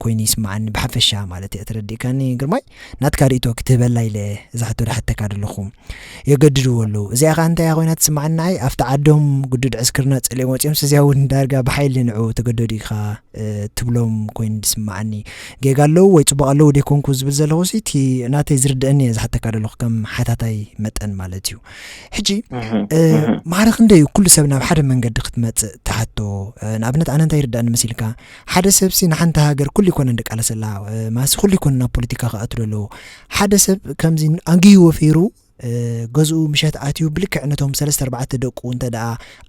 ኮይኑ ይስምዓኒ ብሓፈሻ ማለት እየ ተረዲእካኒ ግርማይ ናትካ ርእቶ ክትህበላ ኢለ እዛ ሕቶ ዳሕተካ ዘለኹ የገድድዎ ኣለዉ እዚኣ ከዓ እንታይ ኮይና ትስምዓኒ ንዓይ ኣብቲ ዓዶም ግዱድ ዕስክርና ፀሊኦም ወፂኦም ስዚያ እውን ዳርጋ ብሓይሊ ንዑ ተገደዱ ኢኻ ትብሎም ኮይኑ ዝስምዓኒ ጌጋ ኣለዉ ወይ ፅቡቅ ኣለዉ ደይኮንኩ ዝብል ዘለኹ ሲ እቲ ናተይ ዝርድአኒ እየ ዝሓተካ ዘለኹ ከም ሓታታይ መጠን ማለት እዩ ሕጂ ማዕረ ክንደይ እዩ ኩሉ ሰብ ናብ ሓደ መንገዲ ክትመፅእ ትሓቶ ንኣብነት ኣነ እንታይ ይርዳእኒ መሲልካ ሓደ ሰብ ሲ ንሓንቲ ሃገር ኩሉ ይኮነ እንድቃለሰላ ማሲ ኩሉ ይኮነ ናብ ፖለቲካ ክኣቱ ዘለዎ ሓደ ሰብ ከምዚ ኣንግዩ ወፊሩ ገዝኡ ምሸት ኣትዩ ብልክዕ ነቶም ሰለስተ ኣርባዕተ ደቁ እንተ ደኣ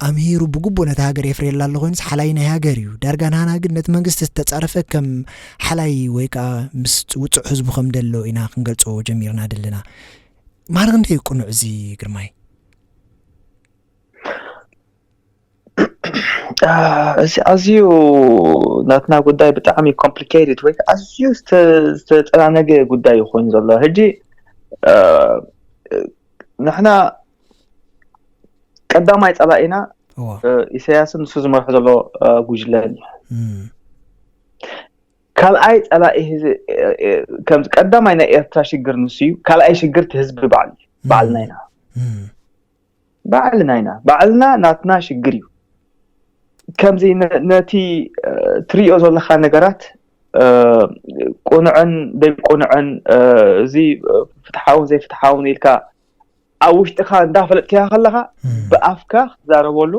ኣምሂሩ ብግቡእ ነታ ሃገር የፍርየላ ኣሎ ኮይኑስ ሓላይ ናይ ሃገር እዩ ዳርጋ ንሃና ግን ነቲ መንግስቲ ዝተጻረፈ ከም ሓላይ ወይ ከዓ ምስ ውጹዕ ህዝቡ ከም ደሎ ኢና ክንገልጾ ጀሚርና ደለና ማረ ክንደይ እዩ ቅኑዕ እዚ ግርማይ እዚ ኣዝዩ ናትና ጉዳይ ብጣዕሚ complicated ወይ ኣዝዩ ዝተፀናነገ ጉዳይ ይኮን ዘሎ ሕጂ ንሕና ቀዳማይ ፀላኢና ኢሳያስን ንሱ ዝመርሑ ዘሎ ጉጅለን እዩ ካልኣይ ጸላኢ ህዝ- እ- እ- ከምዚ ቀዳማይ ናይ ኤርትራ ሽግር ንሱ እዩ። ካልኣይ ሽግር እቲ ህዝቢ ባዕሉ እዩ። ባዕልና ኢና። እም፣ ባዕልና ኢና። ባዕልና ናትና ሽግር እዩ። ከምዚ ነ- ነቲ እ፣ ትሪኦ ዘለኻ ነገራት እ፣ ቁኑዕን ዘይቁኑዕን እ፣ እዚ እ፣ ፍትሓውን ዘይፍትሓውን ኢልካ ኣብ ውሽጥኻ እንዳፈለጥካዮ ከለኻ እም፣ ብኣፍካ ክትዛረበሉ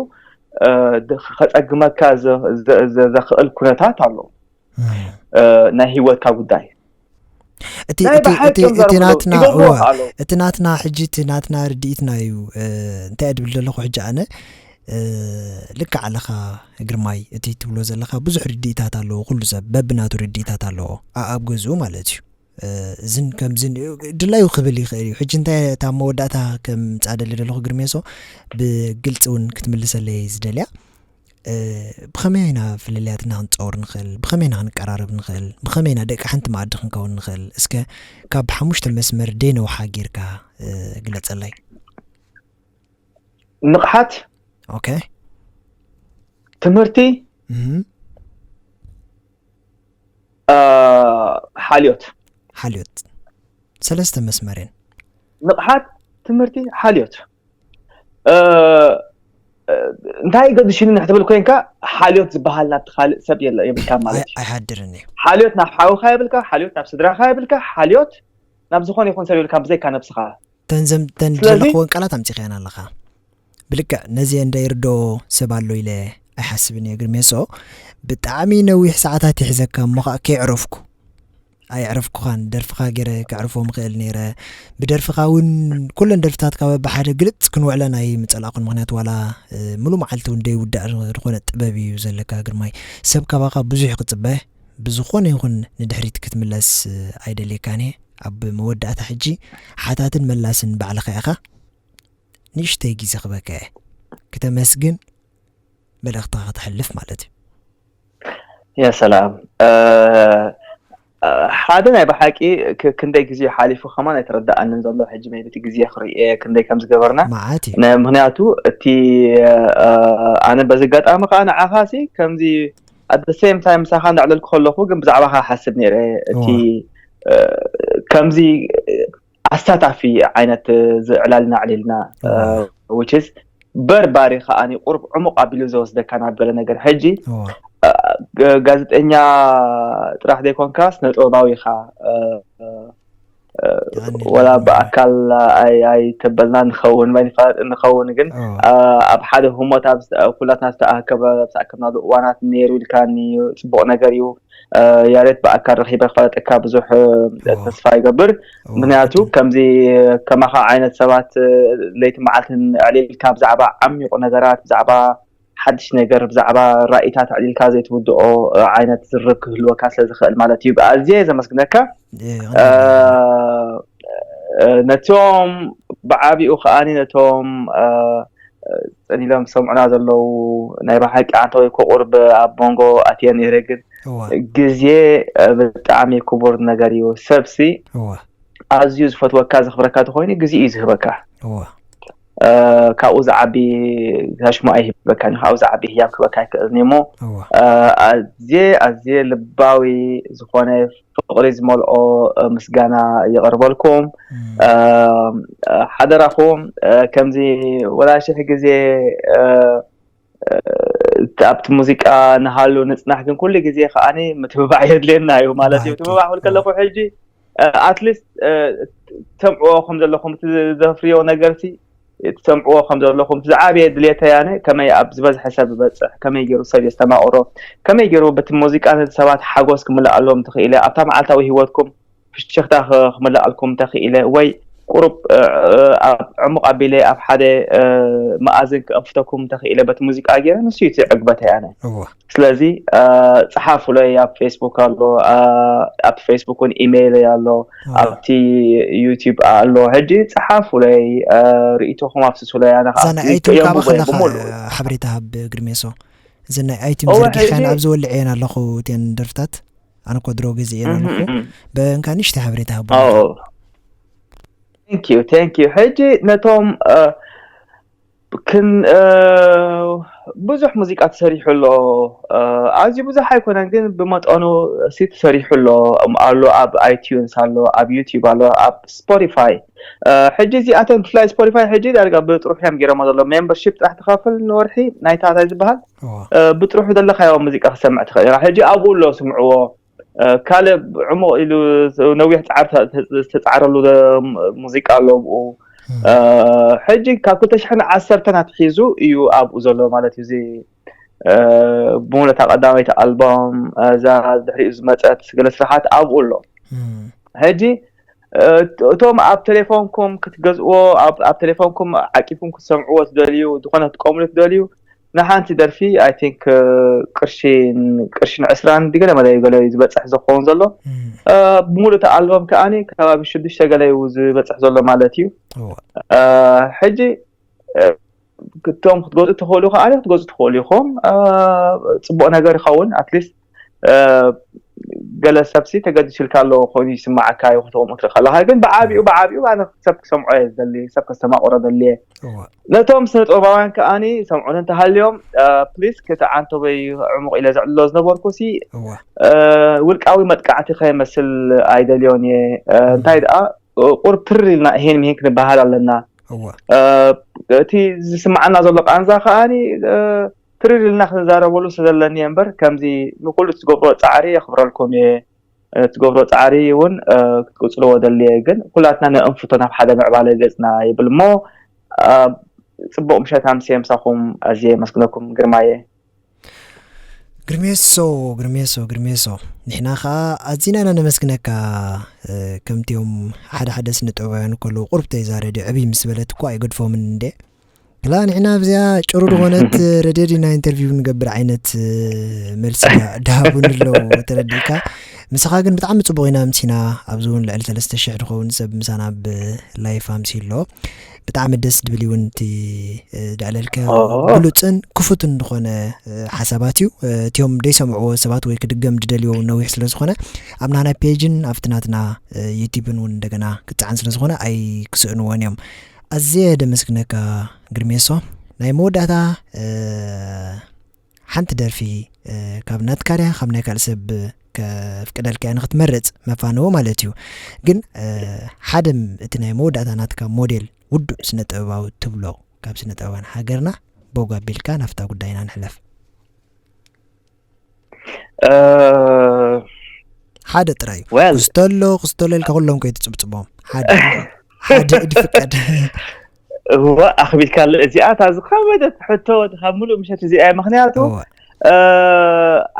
እ፣ ድ- ከጸግመካ ዘ- ዘ- ዘ- ዘኽእል ኩነታት ኣሎ። እም። እ፣ ናይ ህይወትካ ጉዳይ እቲ ናይ እቲ ብሓቂ እቲ እዮም እቲ ዘረብሉ ናትና ይገብርዎ እዋ ከኣለዉ እቲ ናትና ሕጂ እቲ ናትና ርድኢትና እዩ። እ፣ እንታይ እድብል ዘለኹ ሕጂ ኣነ እ፣ ልክዕ ኣለኻ ግርማይ፣ እቲ ትብሎ ዘለኻ ብዙሕ ርድኢታት ኣለዎ። ኩሉ ሰብ በብናቱ ርድኢታት ኣለዎ፣ ኣ- ኣብ ገዝኡ ማለት እዩ። እ፣ እዝን ከምዝን እዩ፣ ድላዩ ክብል ይኽእል እዩ። ሕጂ እንታይ እታ መወዳእታ ከም ጻደሊ ዘለኹ ግርሜሶ ብግልፂ እውን ክትምልሰለይ ዝደልያ እ፣ ብኸመይ ኢና ፍልልያትና ክንፀውር ንኽእል፣ ብኸመይ ኢና ክንቀራረብ ንኽእል፣ ብኸመይ ኢና ደቂ ሓንቲ መኣዲ ክንከውን ንኽእል? እስከ ካብ ሓሙሽተ መስመር ደይ ነውሓ ጌርካ እ፣ ግለፀለይ። ንቕሓት፣ ኦኬ። ትምህርቲ፣ እም፣ እ፣ ሓልዮት። ሓልዮት ሰለስተ መስመር እየን። ንቕሓት፣ ትምህርቲ፣ ሓልዮት። እ፣ እ፣ እንታይ ገድሽኒ ንሕትብል ኮይንካ ሓልዮት ዝበሃል ናብቲ ካልእ ሰብ የለ የብልካ ማለት ኣይ- እዩ። ኣይሃድርን እዩ። ሓልዮት ናብ ሓውኻ የብልካ፣ ሓልዮት ናብ ስድራኻ የብልካ፣ ሓልዮት ናብ ዝኾነ ይኹን ሰብ የብልካ ብዘይካ ነብስኻ። ተንዘም ተን ስለዚ ዘለኽወን ቃላት ኣምፂኻያን ኣለኻ። ብልክዕ ነዚ እንደ ይርዶ ሰብ ኣሎ ኢለ ኣይሓስብን እየ ግርሜሶ። ብጣዕሚ ነዊሕ ሰዓታት ይሕዘካ እሞ ከዓ ከይዕረፍኩ ኣይዕረፍኩኻን። ደርፍኻ ገይረ ከዕርፎ ምኽእል ነይረ። ብደርፍኻ እውን ኩለን ደርፍታትካ በብሓደ ግልፅ ክንውዕለን ኣይምፀላእኩን። ምክንያቱ ዋላ እ፣ ሙሉእ መዓልቲ እውን ደይውዳእ ዝኾነ ጥበብ እዩ ዘለካ ግርማይ። ሰብ ካባኻ ብዙሕ ክፅበ ብዝኾነ ይኹን ንድሕሪት ክትምለስ እ፣ ኣይደልየካን እየ። ኣብ መወዳእታ ሕጂ ሓታትን መላስን ባዕልኻ ኢኻ። ንእሽተይ ግዜ ክበካ እየ ክተመስግን መልእኽትኻ ከተሕልፍ ማለት እዩ። ያ ሰላም። እ፣ እ፣ ሓደ ናይ ብሓቂ ክ- ክንደይ ግዜ ሓሊፉ ከማን ኣይተረዳኣንን ዘሎ። ሕጂ maybe እቲ ግዜ ክርእየ ክንደይ ከም ዝገበርና መዓት እዩ። ነ- ምክንያቱ እቲ እ፣ ኣነ በዚ ኣጋጣሚ ከዓ ንዓኻ ሲ ከምዚ at the same time ምሳኻ እንዳዕለልኩ ከለኹ ግን ብዛዕባኻ ሓስብ ነይረ። እቲ እዋ እ፣ ከምዚ ኣሳታፊ ዓይነት ዝዕላልና ዕሊልና እዋ which is በርባሪ ከዓኒ ቁሩብ ዕሙቕ ኣቢሉ ዝወስደካ ናብ ገለ ነገር። ሕጂ እዋ እ፣ ጋ- ጋዜጠኛ ጥራሕ ዘይኮንካ ስነ ጥበባዊ ኢኻ። እ፣ እ፣ የቐንየለይ ወላ ግርማይ። ብኣካል ኣይ- ኣይተበልና ንኸውን ወይ ንፋለጥ ንኸውን ግን እዋ እ፣ ኣብ ሓደ ህሞት ኣብ ዝ- ኩላትና ዝተኣከበ ዝተኣከብናሉ እዋናት ነይሩ ኢልካኒ። ፅቡቕ ነገር እዩ። እ፣ ያሬት ብኣካል ረኺበ ክፈለጠካ ብዙሕ እ፣ እዋ ተስፋ ይገብር። እዋ ምክንያቱ ግድን ከምዚ ከማኻ ዓይነት ሰባት እ፣ ለይቲ መዓልትን ኣዕሊልካ ብዛዕባ ዓሚቑ ነገራት ብዛዕባ ሓድሽ ነገር ብዛዕባ ራኢታት ኣዕሊልካ ዘይትውድኦ እ፣ ዓይነት ዝርርብ ክህልወካ ስለ ዝኽእል ማለት እዩ። ኣዝየ ዘመስግነካ። እ፣ የቐንየለይ። እ፣ ነቶም ብዓቢኡ ከዓኒ ነቶም እ፣ እ፣ ጸኒሎም ዝሰምዑና ዘለዉ ናይ ብሓቂ ኣንተ ወይ ኮ ቁርብ ኣብ መንጎ ኣትየ ነይረ ግን እዋ ግዜ እ፣ ብጣዕሚ ክቡር ነገር እዩ። ሰብሲ እዋ ኣዝዩ ዝፈትወካ ዘኽብረካ ተኮይኑ ግዜ እዩ ዝህበካ። እዋ እ፣ ካብኡ ዝዓቢ ጋሽሞ ኣይህበካን፣ ካብኡ ዝዓቢ ህያብ ክህበካ ኣይክእልን እሞ እዋ እ፣ ኣዝየ ኣዝየ ልባዊ ዝኾነ ፍቕሪ ዝመልኦ እ፣ ምስጋና የቕርበልኩም። እም፣ እ፣ እ፣ ሓደራኹም እ፣ ከምዚ ወላ ሽሕ ግዜ እ፣ እ፣ ኣብቲ ሙዚቃ ንሃሉ ንጽናሕ ግን ኩሉ ግዜ ከዓኒ ምትብባዕ የድልየና እዩ ማለት እዩ። ብሓቂ ምትብባዕ ክብል እዋ ከለኹ ሕጂ ኣትሊስት ትሰምዕዎ ከም ዘለኹም እቲ ዘፍርዮ ነገርሲ ትሰምዕዎ ከም ዘለኹም እቲ ዝዓበየ ድልየተይ ኣነ ከመይ ኣብ ዝበዝሐ ሰብ ይበፅሕ ከመይ ገይሩ ሰብ የስተማቕሮ ከመይ ገይሩ በቲ ሙዚቃ ነቲ ሰባት ሓጎስ ክምልኣሎም ተኽኢለ ኣብታ መዓልታዊ ህይወትኩም ፍሽኽታ ክ- ክምልኣልኩም ተኽኢለ ወይ ቁሩብ እ፣ እ፣ ኣብ ዕሙቕ ኣቢለ ኣብ ሓደ እ፣ መኣዝን ክእፍተኩም ተኽኢለ በቲ ሙዚቃ ገይረ ንሱ እዩ እቲ ዕግበተይ ኣነ። እዋ ስለዚ እ፣ ጸሓፉለይ ኣብ ፌስቡክ ኣሎ እ፣ ኣብቲ ፌስቡክ እውን ኢሜይለይ ኣሎ እዋ ኣብቲ ዩቲዩብ ኣሎ ሕጂ ጸሓፉለይ እ፣ ርእይቶኹም ኣፍስሱለይ ኣነ እዛ ከዓ ናይ ሪኢቶ ኣይቲም ካባ የንብቦ እየ ከለኻ ብምሉእ። ሓበሬታ ሃብ ግርሜሶ። እዘን ናይ ኣይቲም እወ ዘርጊሕካየን ሕጂ ኣብ ዝወልዐየን ኣለኹ እተን ደርፍታት ኣነ እኮ ድሮ ገዚኤን ኣለኹ። እህም። በእንካ ንእሽተይ ሓበሬታ ሃቦ ኦ ኣለኻ። Thank you thank you ሕጂ ነቶም እ፣ ክን እ፣ ብዙሕ ሙዚቃ ተሰሪሑ ኣሎ። ኣዝዩ ብዙሕ ኣይኮነን ግን ብመጠኑ ሲ ተሰሪሑ ኣሎ። ኣሎ ኣብ ኣይቲዩንስ ኣሎ፣ ኣብ ዩቲዩብ ኣሎ፣ ኣብ ስፖቲፋይ። ሕጂ እዚኣተን ብፍላይ ስፖቲፋይ ሕጂ ዳርጋ ብጥሩሑ እዮም ገይሮሞ ዘሎ። ሜምበርሺፕ ጥራሕ ትኸፍል ንወርሒ፣ ናይታ እንታይ ዝበሃል ብጥሩሑ ዘለካዮ ሙዚቃ ክሰምዕ ትኽእል ኢኻ። ሕጂ ኣብኡ ኣሎ ስምዕዎ። ካልእ ዕሙቕ ኢሉ ነዊሕ ፃዕሪ ዝተፃዕረሉ ሙዚቃ ኣሎ ብኡ። ሕጂ ካብ ክልተ ሽሕን ዓሰርተን ኣትሒዙ እዩ ኣብኡ ዘሎ ማለት እዩ። እዚ ብምሉእታ ቀዳመይቲ ኣልበም፣ እዛ ድሕሪኡ ዝመፀት ገለ ስራሓት ኣብኡ ኣሎ። ሕጂ እቶም ኣብ ቴሌፎንኩም ክትገዝእዎ፣ ኣብ ቴሌፎንኩም ዓቂብኩም ክትሰምዕዎ ትደልዩ፣ ዝኾነ ክትጥቀምሉ ትደልዩ፣ ንሓንቲ ደርፊ ኣይ ቲንክ ቅርሽን ቅርሽን ዕስራን ድገለ መለ ገለ ዝበፅሕ ዝኸውን ዘሎ። ብምሉእ እቲ ኣልበም ከኣኒ ከባቢ ሽዱሽተ ገለ እዩ ዝበፅሕ ዘሎ ማለት እዩ። ሕጂ እቶም ክትገዝኡ ትኽእሉ ከኣ ክትገዝኡ ትኽእሉ ኢኹም። ጽቡቕ ነገር ይኸውን። ኣትሊስት ገለ ሰብሲ ተገዲሱ ኢልካ ኣሎ ኮይኑ ይስማዓካ እዩ ክትቕምኡ ትኽእል ከለኻ። ግን ብዓቢኡ ብዓቢኡ ኣነ ሰብ ክሰምዖ እየ ዝደሊ፣ ሰብ ከስተማቕሮ ደልየ። ነቶም ስነ ጥበባውያን ከኣኒ ሰምዑን እንተሃልዮም ፕሊስ ክተዓንቶበይ ዕሙቕ ኢለ ዘዕልሎ ዝነበርኩ ሲ ውልቃዊ መጥቃዕቲ ከይመስል ኣይደልዮን እየ። እንታይ ደኣ ቁርብ ትር ኢልና እሄን ምሄን ክንበሃል ኣለና። እቲ ዝስምዓና ዘሎ ቃንዛ ከኣኒ ትርር ኢልና ክንዛረበሉ ስለዘለኒ እየ እምበር ከምዚ ንኩሉ ትገብሮ ፃዕሪ የኽብረልኩም እየ። ትገብሮ ፃዕሪ እውን ክትቅፅልዎ ደልየ ግን ኩላትና ነእንፍቶ ናብ ሓደ ምዕባለ ገፅና ይብል እሞ። ፅቡቅ ምሸት ኣምስየ ምሳኹም ኣዝየ የመስግነኩም። ግርማየ። ግርሜሶ ግርሜሶ ግርሜሶ ንሕና ከዓ ኣዚና ኢና ነመስግነካ። ከምቲኦም ሓደ ሓደ ስነ ጥበባውያን ከለዉ ቁርብተይ እዛ ረድዮ ዕብይ ምስ በለት እኳ ኣይገድፎምን እንዴ። ክላ ንሕና ኣብዚኣ ጭሩ ዝኾነት ረድዮ ዲና ኢንተርቪው ንገብር ዓይነት መልሲ ደሃቡን ኣለዉ ተረዲእካ። ምሳኻ ግን ብጣዕሚ ፅቡቕ ኢና ኣምሲና። ኣብዚ እውን ልዕሊ ሰለስተ ሽሕ ዝኸውን ሰብ ምሳና ብላይፍ ኣምሲ ኣሎ። ብጣዕሚ ደስ ድብል እውን እቲ ደዕለልካዮ ብሉፅን ክፉትን ዝኾነ ሓሳባት እዩ። እቲኦም ደይሰምዕዎ ሰባት ወይ ክድገም ድደልዮ ነዊሕ ስለ ዝኾነ ኣብ ናና ፔጅን ኣብቲ ናትና ዩቲብን እውን እንደገና ክፀዓን ስለ ዝኾነ ኣይክስእንዎን እዮም። ኣዝየ ደመስግነካ ግርሜሶ። ናይ መወዳእታ ሓንቲ ደርፊ ካብ ናትካ ድያ ካብ ናይ ካልእ ሰብ ከፍቅደልካ እያ ንክትመርፅ መፋነዊ ማለት እዩ። ግን ሓደ እቲ ናይ መወዳእታ ናትካ ሞዴል ውዱእ ስነ ጥበባዊ ትብሎ ካብ ስነ ጥበባን ሃገርና ቦግ ኣቢልካ ናብታ ጉዳይና ንሕለፍ። ሓደ ጥራይ እዩ። ክስቶ ኣሎ ክስቶ ኣሎ ኢልካ ኩሎም ከይትፅብፅቦም ሓደ ሓደ ኢድ ፍቀድ። እወ ኣኽቢልካ ኣሎ። እዚኣ እታ ዝኸበደት ሕቶ ካብ ምሉእ ምሸት እዚኣ እያ። ምኽንያቱ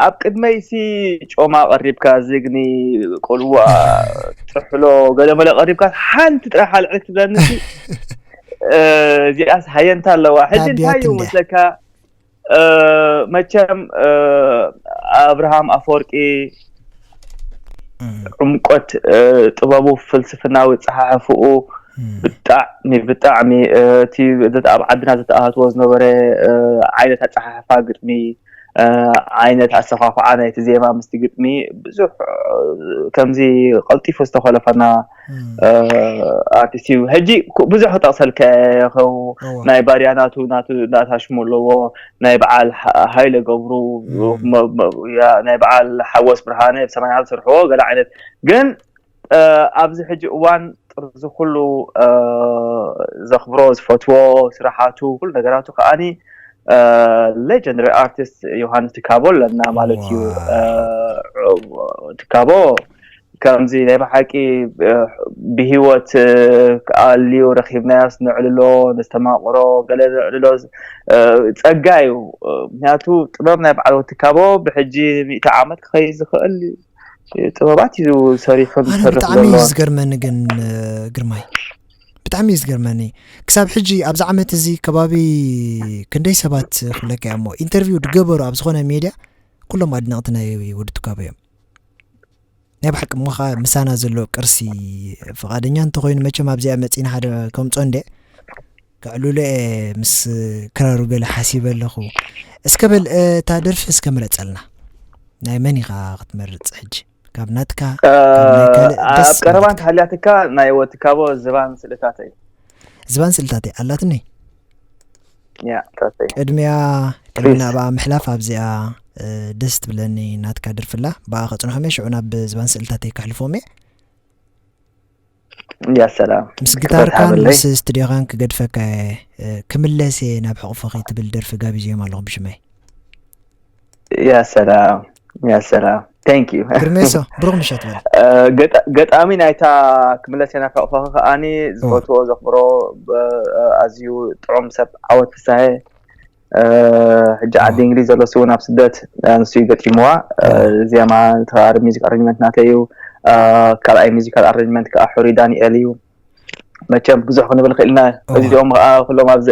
ኣብ ቅድመይሲ ጮማ ቀሪብካ ዝግኒ ቆልዋ ጥሕሎ ገለመለ ቀሪብካ ሓንቲ ጥራሕ ኣልዕል ክትብለኒ እዚኣስ ሃየንታ ኣለዋ። ሕጂ እንታይ እዩ መስለካ? መቸም ኣብርሃም ኣፈወርቂ ዕምቆት ጥበቡ ፍልስፍናዊ ጸሓሕፍኡ ብጣዕሚ ብጣዕሚ እቲ ኣብ ዓድና ዝተኣህትዎ ዝነበረ ዓይነት ኣጸሓሕፋ ግጥሚ ዓይነት ኣሰፋፍዓ ናይቲ ዜማ ምስቲ ግጥሚ ብዙሕ ከምዚ ቀልጢፉ ዝተኾለፈና ኣርቲስት እዩ። ሕጂ ብዙሕ ክጠቕሰልካ ይኸው ናይ ባርያ ናቱ ናቱ ናታ ሽሙ ኣለዎ። ናይ በዓል ሃይለ ገብሩ ናይ በዓል ሓወስ ብርሃነ ብሰማይ ዝሰርሕዎ ገለ ዓይነት ግን ኣብዚ ሕጂ እዋን ጥርዚ ኩሉ ዘኽብሮ ዝፈትዎ ስራሓቱ ኩሉ ነገራቱ ከዓኒ ሌጀንደሪ ኣርቲስት ዮሃንስ ትካቦ ኣለና ማለት እዩ። ትካቦ ከምዚ ናይ ብሓቂ ብሂወት ኣልዩ ረኪብናዮስ ነዕልሎ ነስተማቅሮ ገለ ነዕልሎ ጸጋ እዩ። ምክንያቱ ጥበብ ናይ በዓል ወዲ ትካቦ ብሕጂ ሚእቲ ዓመት ክኸይድ ዝኽእል ጥበባት እዩ ሰሪሑ ዝሰርሕ ዘሎ። ብጣዕሚ እዩ ዝገርመኒ ግን ግርማይ ብጣዕሚ እዩ ዝገርመኒ። ክሳብ ሕጂ ኣብዚ ዓመት እዚ ከባቢ ክንደይ ሰባት ክብለካ እሞ ኢንተርቪው ዝገበሩ ኣብ ዝኾነ ሜድያ ኩሎም ኣድነቕቲ ናይ ወዲ ትካቦ እዮም። ናይ ብሓቂ እሞ ከዓ ምሳና ዘሎ ቅርሲ ፍቓደኛ እንተኾይኑ መቸም ኣብዚኣ መፂና ሓደ ከምፆ እንደ ከዕሉለ ምስ ክራሩ ገለ ሓሲበ ኣለኹ። እስከ በል እታ ደርፊ እስከ ምረፀልና። ናይ መን ኢኻ ክትመርፅ ሕጂ? ካብ ናትካ ኣብ ቀረባ እንተሃልያትካ ናይ ወትካቦ ዝባን ስእልታተይ ዝባን ስእልታተይ ኣላትኒ። ያ፣ ጥራተይ። ቅድሚያ ቅድሚ ናብኣ ምሕላፍ ኣብዚኣ ደስ ትብለኒ ናትካ ደርፍላ ብኣ ከፅንሖም እየ። ሽዑ ናብ ዝባን ስእልታተይ ከሕልፎም እየ። ያ ሰላም። ምስ ግታርካን ምስ ስቱዲዮኻን ክገድፈካ እየ። ክምለስ እየ ናብ ሕቑፎኺ ትብል ደርፊ ጋቢዝዮም ኣለኹ ብሽመይ። ያ ሰላም፣ ያ ሰላም። Thank you። ግርሜሶ፣ ብሩኽ ምሸት በል። ገጣሚ ናይታ ክምለስ እየ ናብ ሕቑፎኺ ከዓኒ ዝፈትዎ ዘኽብሮ ኣዝዩ ጥዑም ሰብ ዓወት ፍሳሄ። ሕጂ ዓዲ እንግሊዝ ዘሎ፣ እሱ እውን ኣብ ስደት፣ ንሱ እዩ ገጢምዋ። ዜማ ተቐራርብ፣ ሚዚክ ኣረንጅመንት ናተይ እዩ። ካልኣይ ሚዚካል ኣረንጅመንት ከዓ ሕሩይ ዳንኤል እዩ። መቸም ብዙሕ ክንብል ክእልና፣ እዚኦም ከዓ ኩሎም ኣብዚ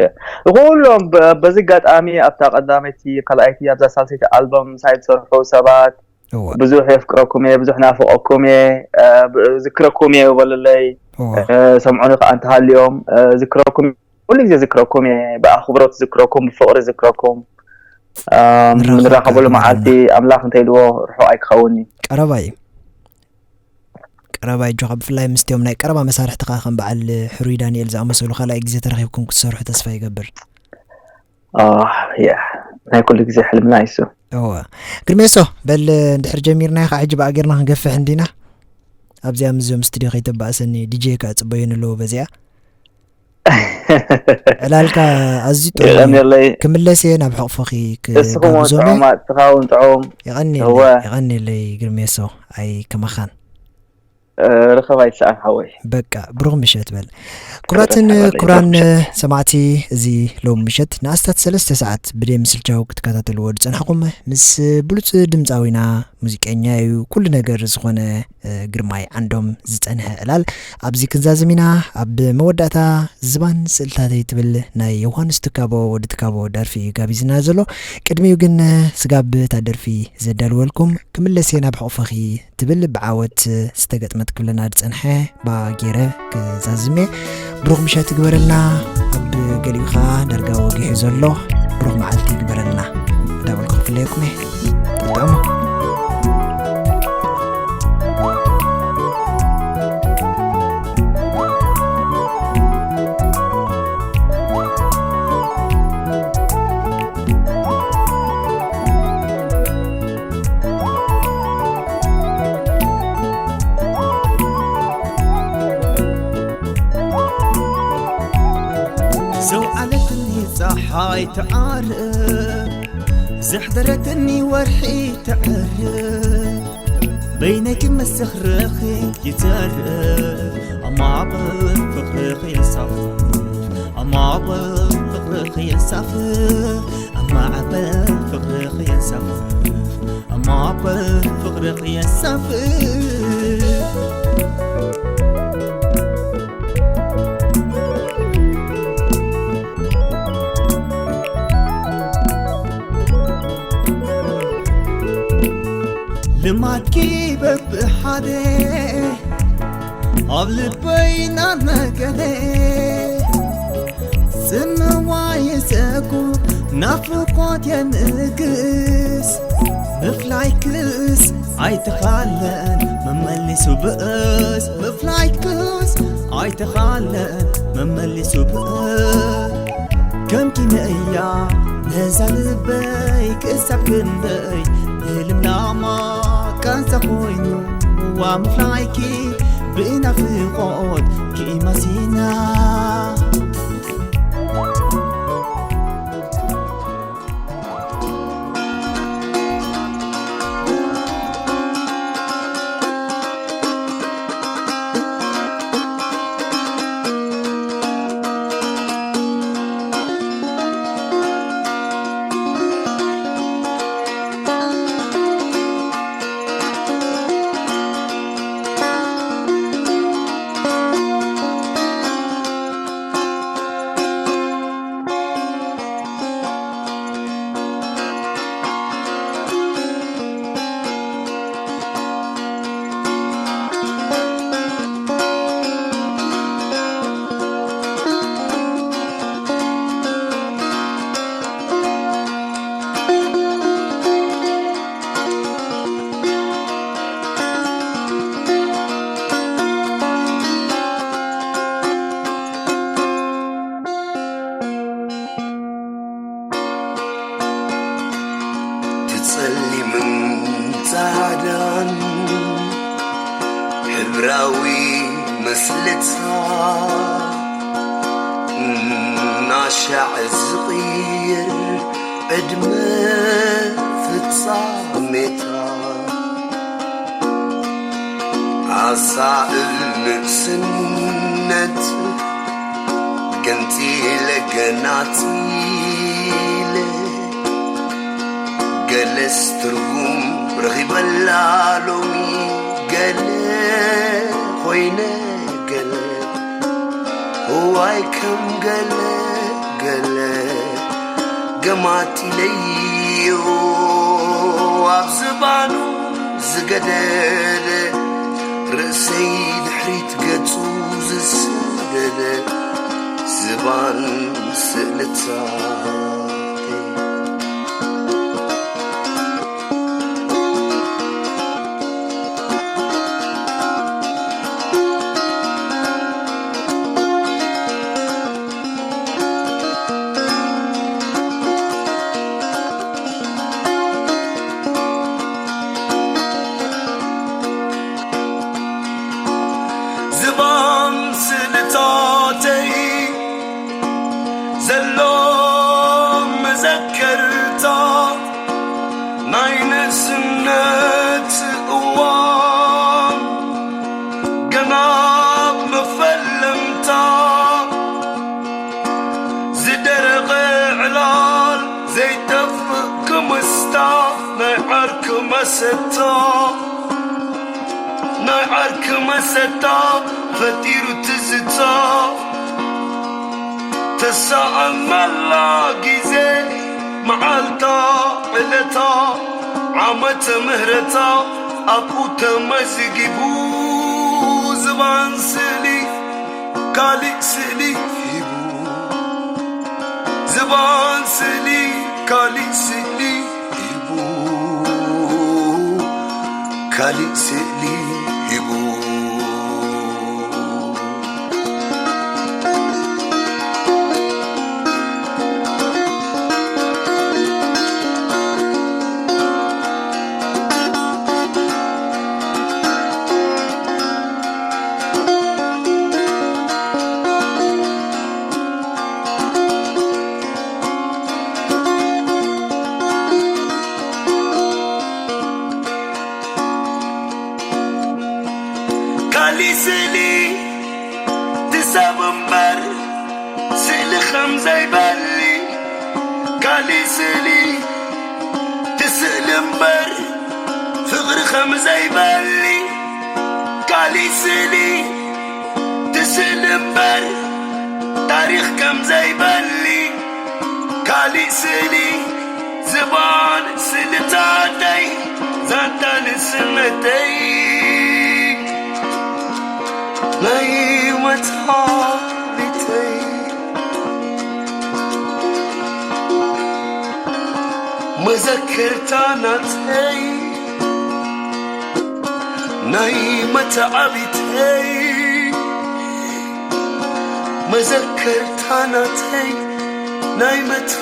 ኩሎም በዚ ኣጋጣሚ ኣብታ ቀዳመይቲ፣ ካልኣይቲ፣ ኣብዛ ሳልሰይቲ ኣልበም ሳይ ዝሰርሑ ሰባት ብዙሕ የፍቅረኩም እየ፣ ብዙሕ ናፍቀኩም እየ። ዝክረኩም እየ በሉለይ። ሰምዑኒ ከዓ እንተሃልዮም፣ ዝክረኩም፣ ኩሉ ግዜ ዝክረኩም እየ፣ ብኣኽብሮት ዝክረኩም፣ ብፍቅሪ ዝክረኩም። ንራኸበሉ መዓልቲ ኣምላኽ እንተኢልዎ ርሑቕ ኣይክኸውን እዩ። ቀረባ እዩ። ቀረባ እዩ ጆኻ፣ ብፍላይ ምስቲኦም ናይ ቀረባ መሳርሕትኻ ከም በዓል ሕሩይ ዳንኤል ዝኣመሰሉ ካልኣይ ግዜ ተረኺብኩም ክትሰርሑ ተስፋ ይገብር። ያ፣ ናይ ኩሉ ግዜ ሕልምና እዩ እሱ። እወ። ግርሜሶ፣ በል እንድሕር ጀሚርናዮ ከዓ ሕጂ ብኣ ጌርና ክንገፍሕ እንዲና። ኣብዚኣ ምስዞም ስቱዲዮ ከይተባእሰኒ፣ ዲጄ ከዓ ጽበዩኒ ኣለዎ በዚኣ። ዕላልካ ኣዝዩ ጥዑም እዩ። የቐንየለይ። ክምለስ እየ ናብ ሕቕፎኺ ክጋብዞም እየ። ጥዑማት፣ ስኻ እውን ጥዑም። የቐንየለይ፣ እወ። የቐንየለይ ግርሜሶ፣ ኣይ ከማኻን። ርኸብ ኣይትስኣን ሓወይ። በቃ ብሩኽ ምሸት በል። ክብራትን ክብራትን ሓወይ፣ ክብራን ብሩኽ ምሸት። ሰማዕቲ፣ እዚ ሎም ምሸት ንኣስታት ሰለስተ ሰዓት ብደይ ምስልቻው ክትከታተልዎ ዝጸናሕኩም ምስ ብሉጽ ድምጻዊና ሙዚቀኛ እዩ ኩሉ ነገር ዝኾነ ግርማይ ዓንዶም ዝጸንሐ ዕላል ኣብዚ ክንዛዝም ኢና። ኣብ መወዳእታ ዝባን ስእልታተይ ትብል ናይ ዮሃንስ ትካቦ፣ ወዲ ትካቦ ደርፊ እዩ ጋቢዝና ዘሎ። ቅድሚኡ ግን ስጋብ እታ ደርፊ ዘዳልወልኩም ክምለስ እየ ናብ ሕቑፍኺ ትብል ብዓወት ዝተገጥመት ክብለና ዝጸንሐ ባጌረ ክዛዝም እየ። ብሩኽ ምሸት ይግበረልና። ኣብ ገሊኡ ኸኣ ዳርጋ ወጊሑ ዘሎ ብሩኽ መዓልቲ ይግበረልና እንዳበልኩ ክፍለየኩም እየ። ጥዑም። ዘውዓለትኒ ፀሓይ ትዓርብ፣ ዘሕደረትኒ ወርሒ ትዕርብ፣ በይነይ ክመስኽ ርኺ ይተርፍ፣ ኣብ ማዕበል ፍቕርኺ የንሳፍፍ፣ ኣብ ማዕበል ፍቕርኺ የንሳፍፍ፣ ኣብ ማዕበል ፍቕርኺ የንሳፍፍ፣ ኣብ ማዕበል ፍቕርኺ የንሳፍፍ። ልማድኪ በብሓደ ኣብ ልበይ ናነገደ፣ ጽምዋ የሰጉ ናፍቆት የንግስ፣ ምፍላይክስ ኣይተኻለን መመሊሱ ብእስ፣ ምፍላይክስ ኣይተኻለን መመሊሱ ብእስ። ከምኪ ነያ ነዛ ልበይ ክሳብ ክንደይ ህልምላማ ቃንዛ ኮይኑ፣ ዋ ምፍላይኪ ብናፍቆት ክኢማሲና። ራዊ ምስልታ እናሻዕ ዝቕይር ዕድመ ፍጻሜታ ኣሳእል ንእስነት ገንጺለ ገናጺለ ገለስ ትርጉም ረኺበላ ሎሚ ገለ ኮይነ ገለ እዋይ ከም ገለ ገለ ገማቲለዮ ኣብ ዝባኑ ዝገደደ ርእሰይ ድሕሪት ገጹ ዝሰደደ ዝባን ስእልታ ዝባን ስእልታተይ ዘሎ መዘከርታ ናይ ንእስነት እዋን ገና መፈለምታ ዝደረቐ ዕላል ዘይጠፍእ ክምስታ ናይ ዓርኪ መሰታ ናይ ዓርኪ መሰታ ፈጢሩ ትዝታ ተሳኣመላ ግዜ መዓልታ ዕለታ ዓመተ ምህረታ ኣብኡ ተመዝጊቡ ዝባን ስእሊ ካሊእ ስእሊ ሂቡ ዝባን ስእሊ ካሊእ ስእሊ ሂቡ ካሊእ ስእሊ ሂቡ ካሊእ ስእሊ ትሰብ እምበር ስእሊ ከም ዘይበሊ ካሊእ ስእሊ ትስእሊ እምበር ፍቕሪ ከም ዘይበሊ ካሊእ ስእሊ ትስእሊ እምበር ታሪኽ ከም ዘይበሊ ካሊእ ስእሊ ዝባን ስእልታተይ ዛንታ ንስነተይ ናይ መትሓሊተይ መዘከርታ ናተይ ናይ መተዓቢተይ መዘከርታ ናተይ ናይ መታ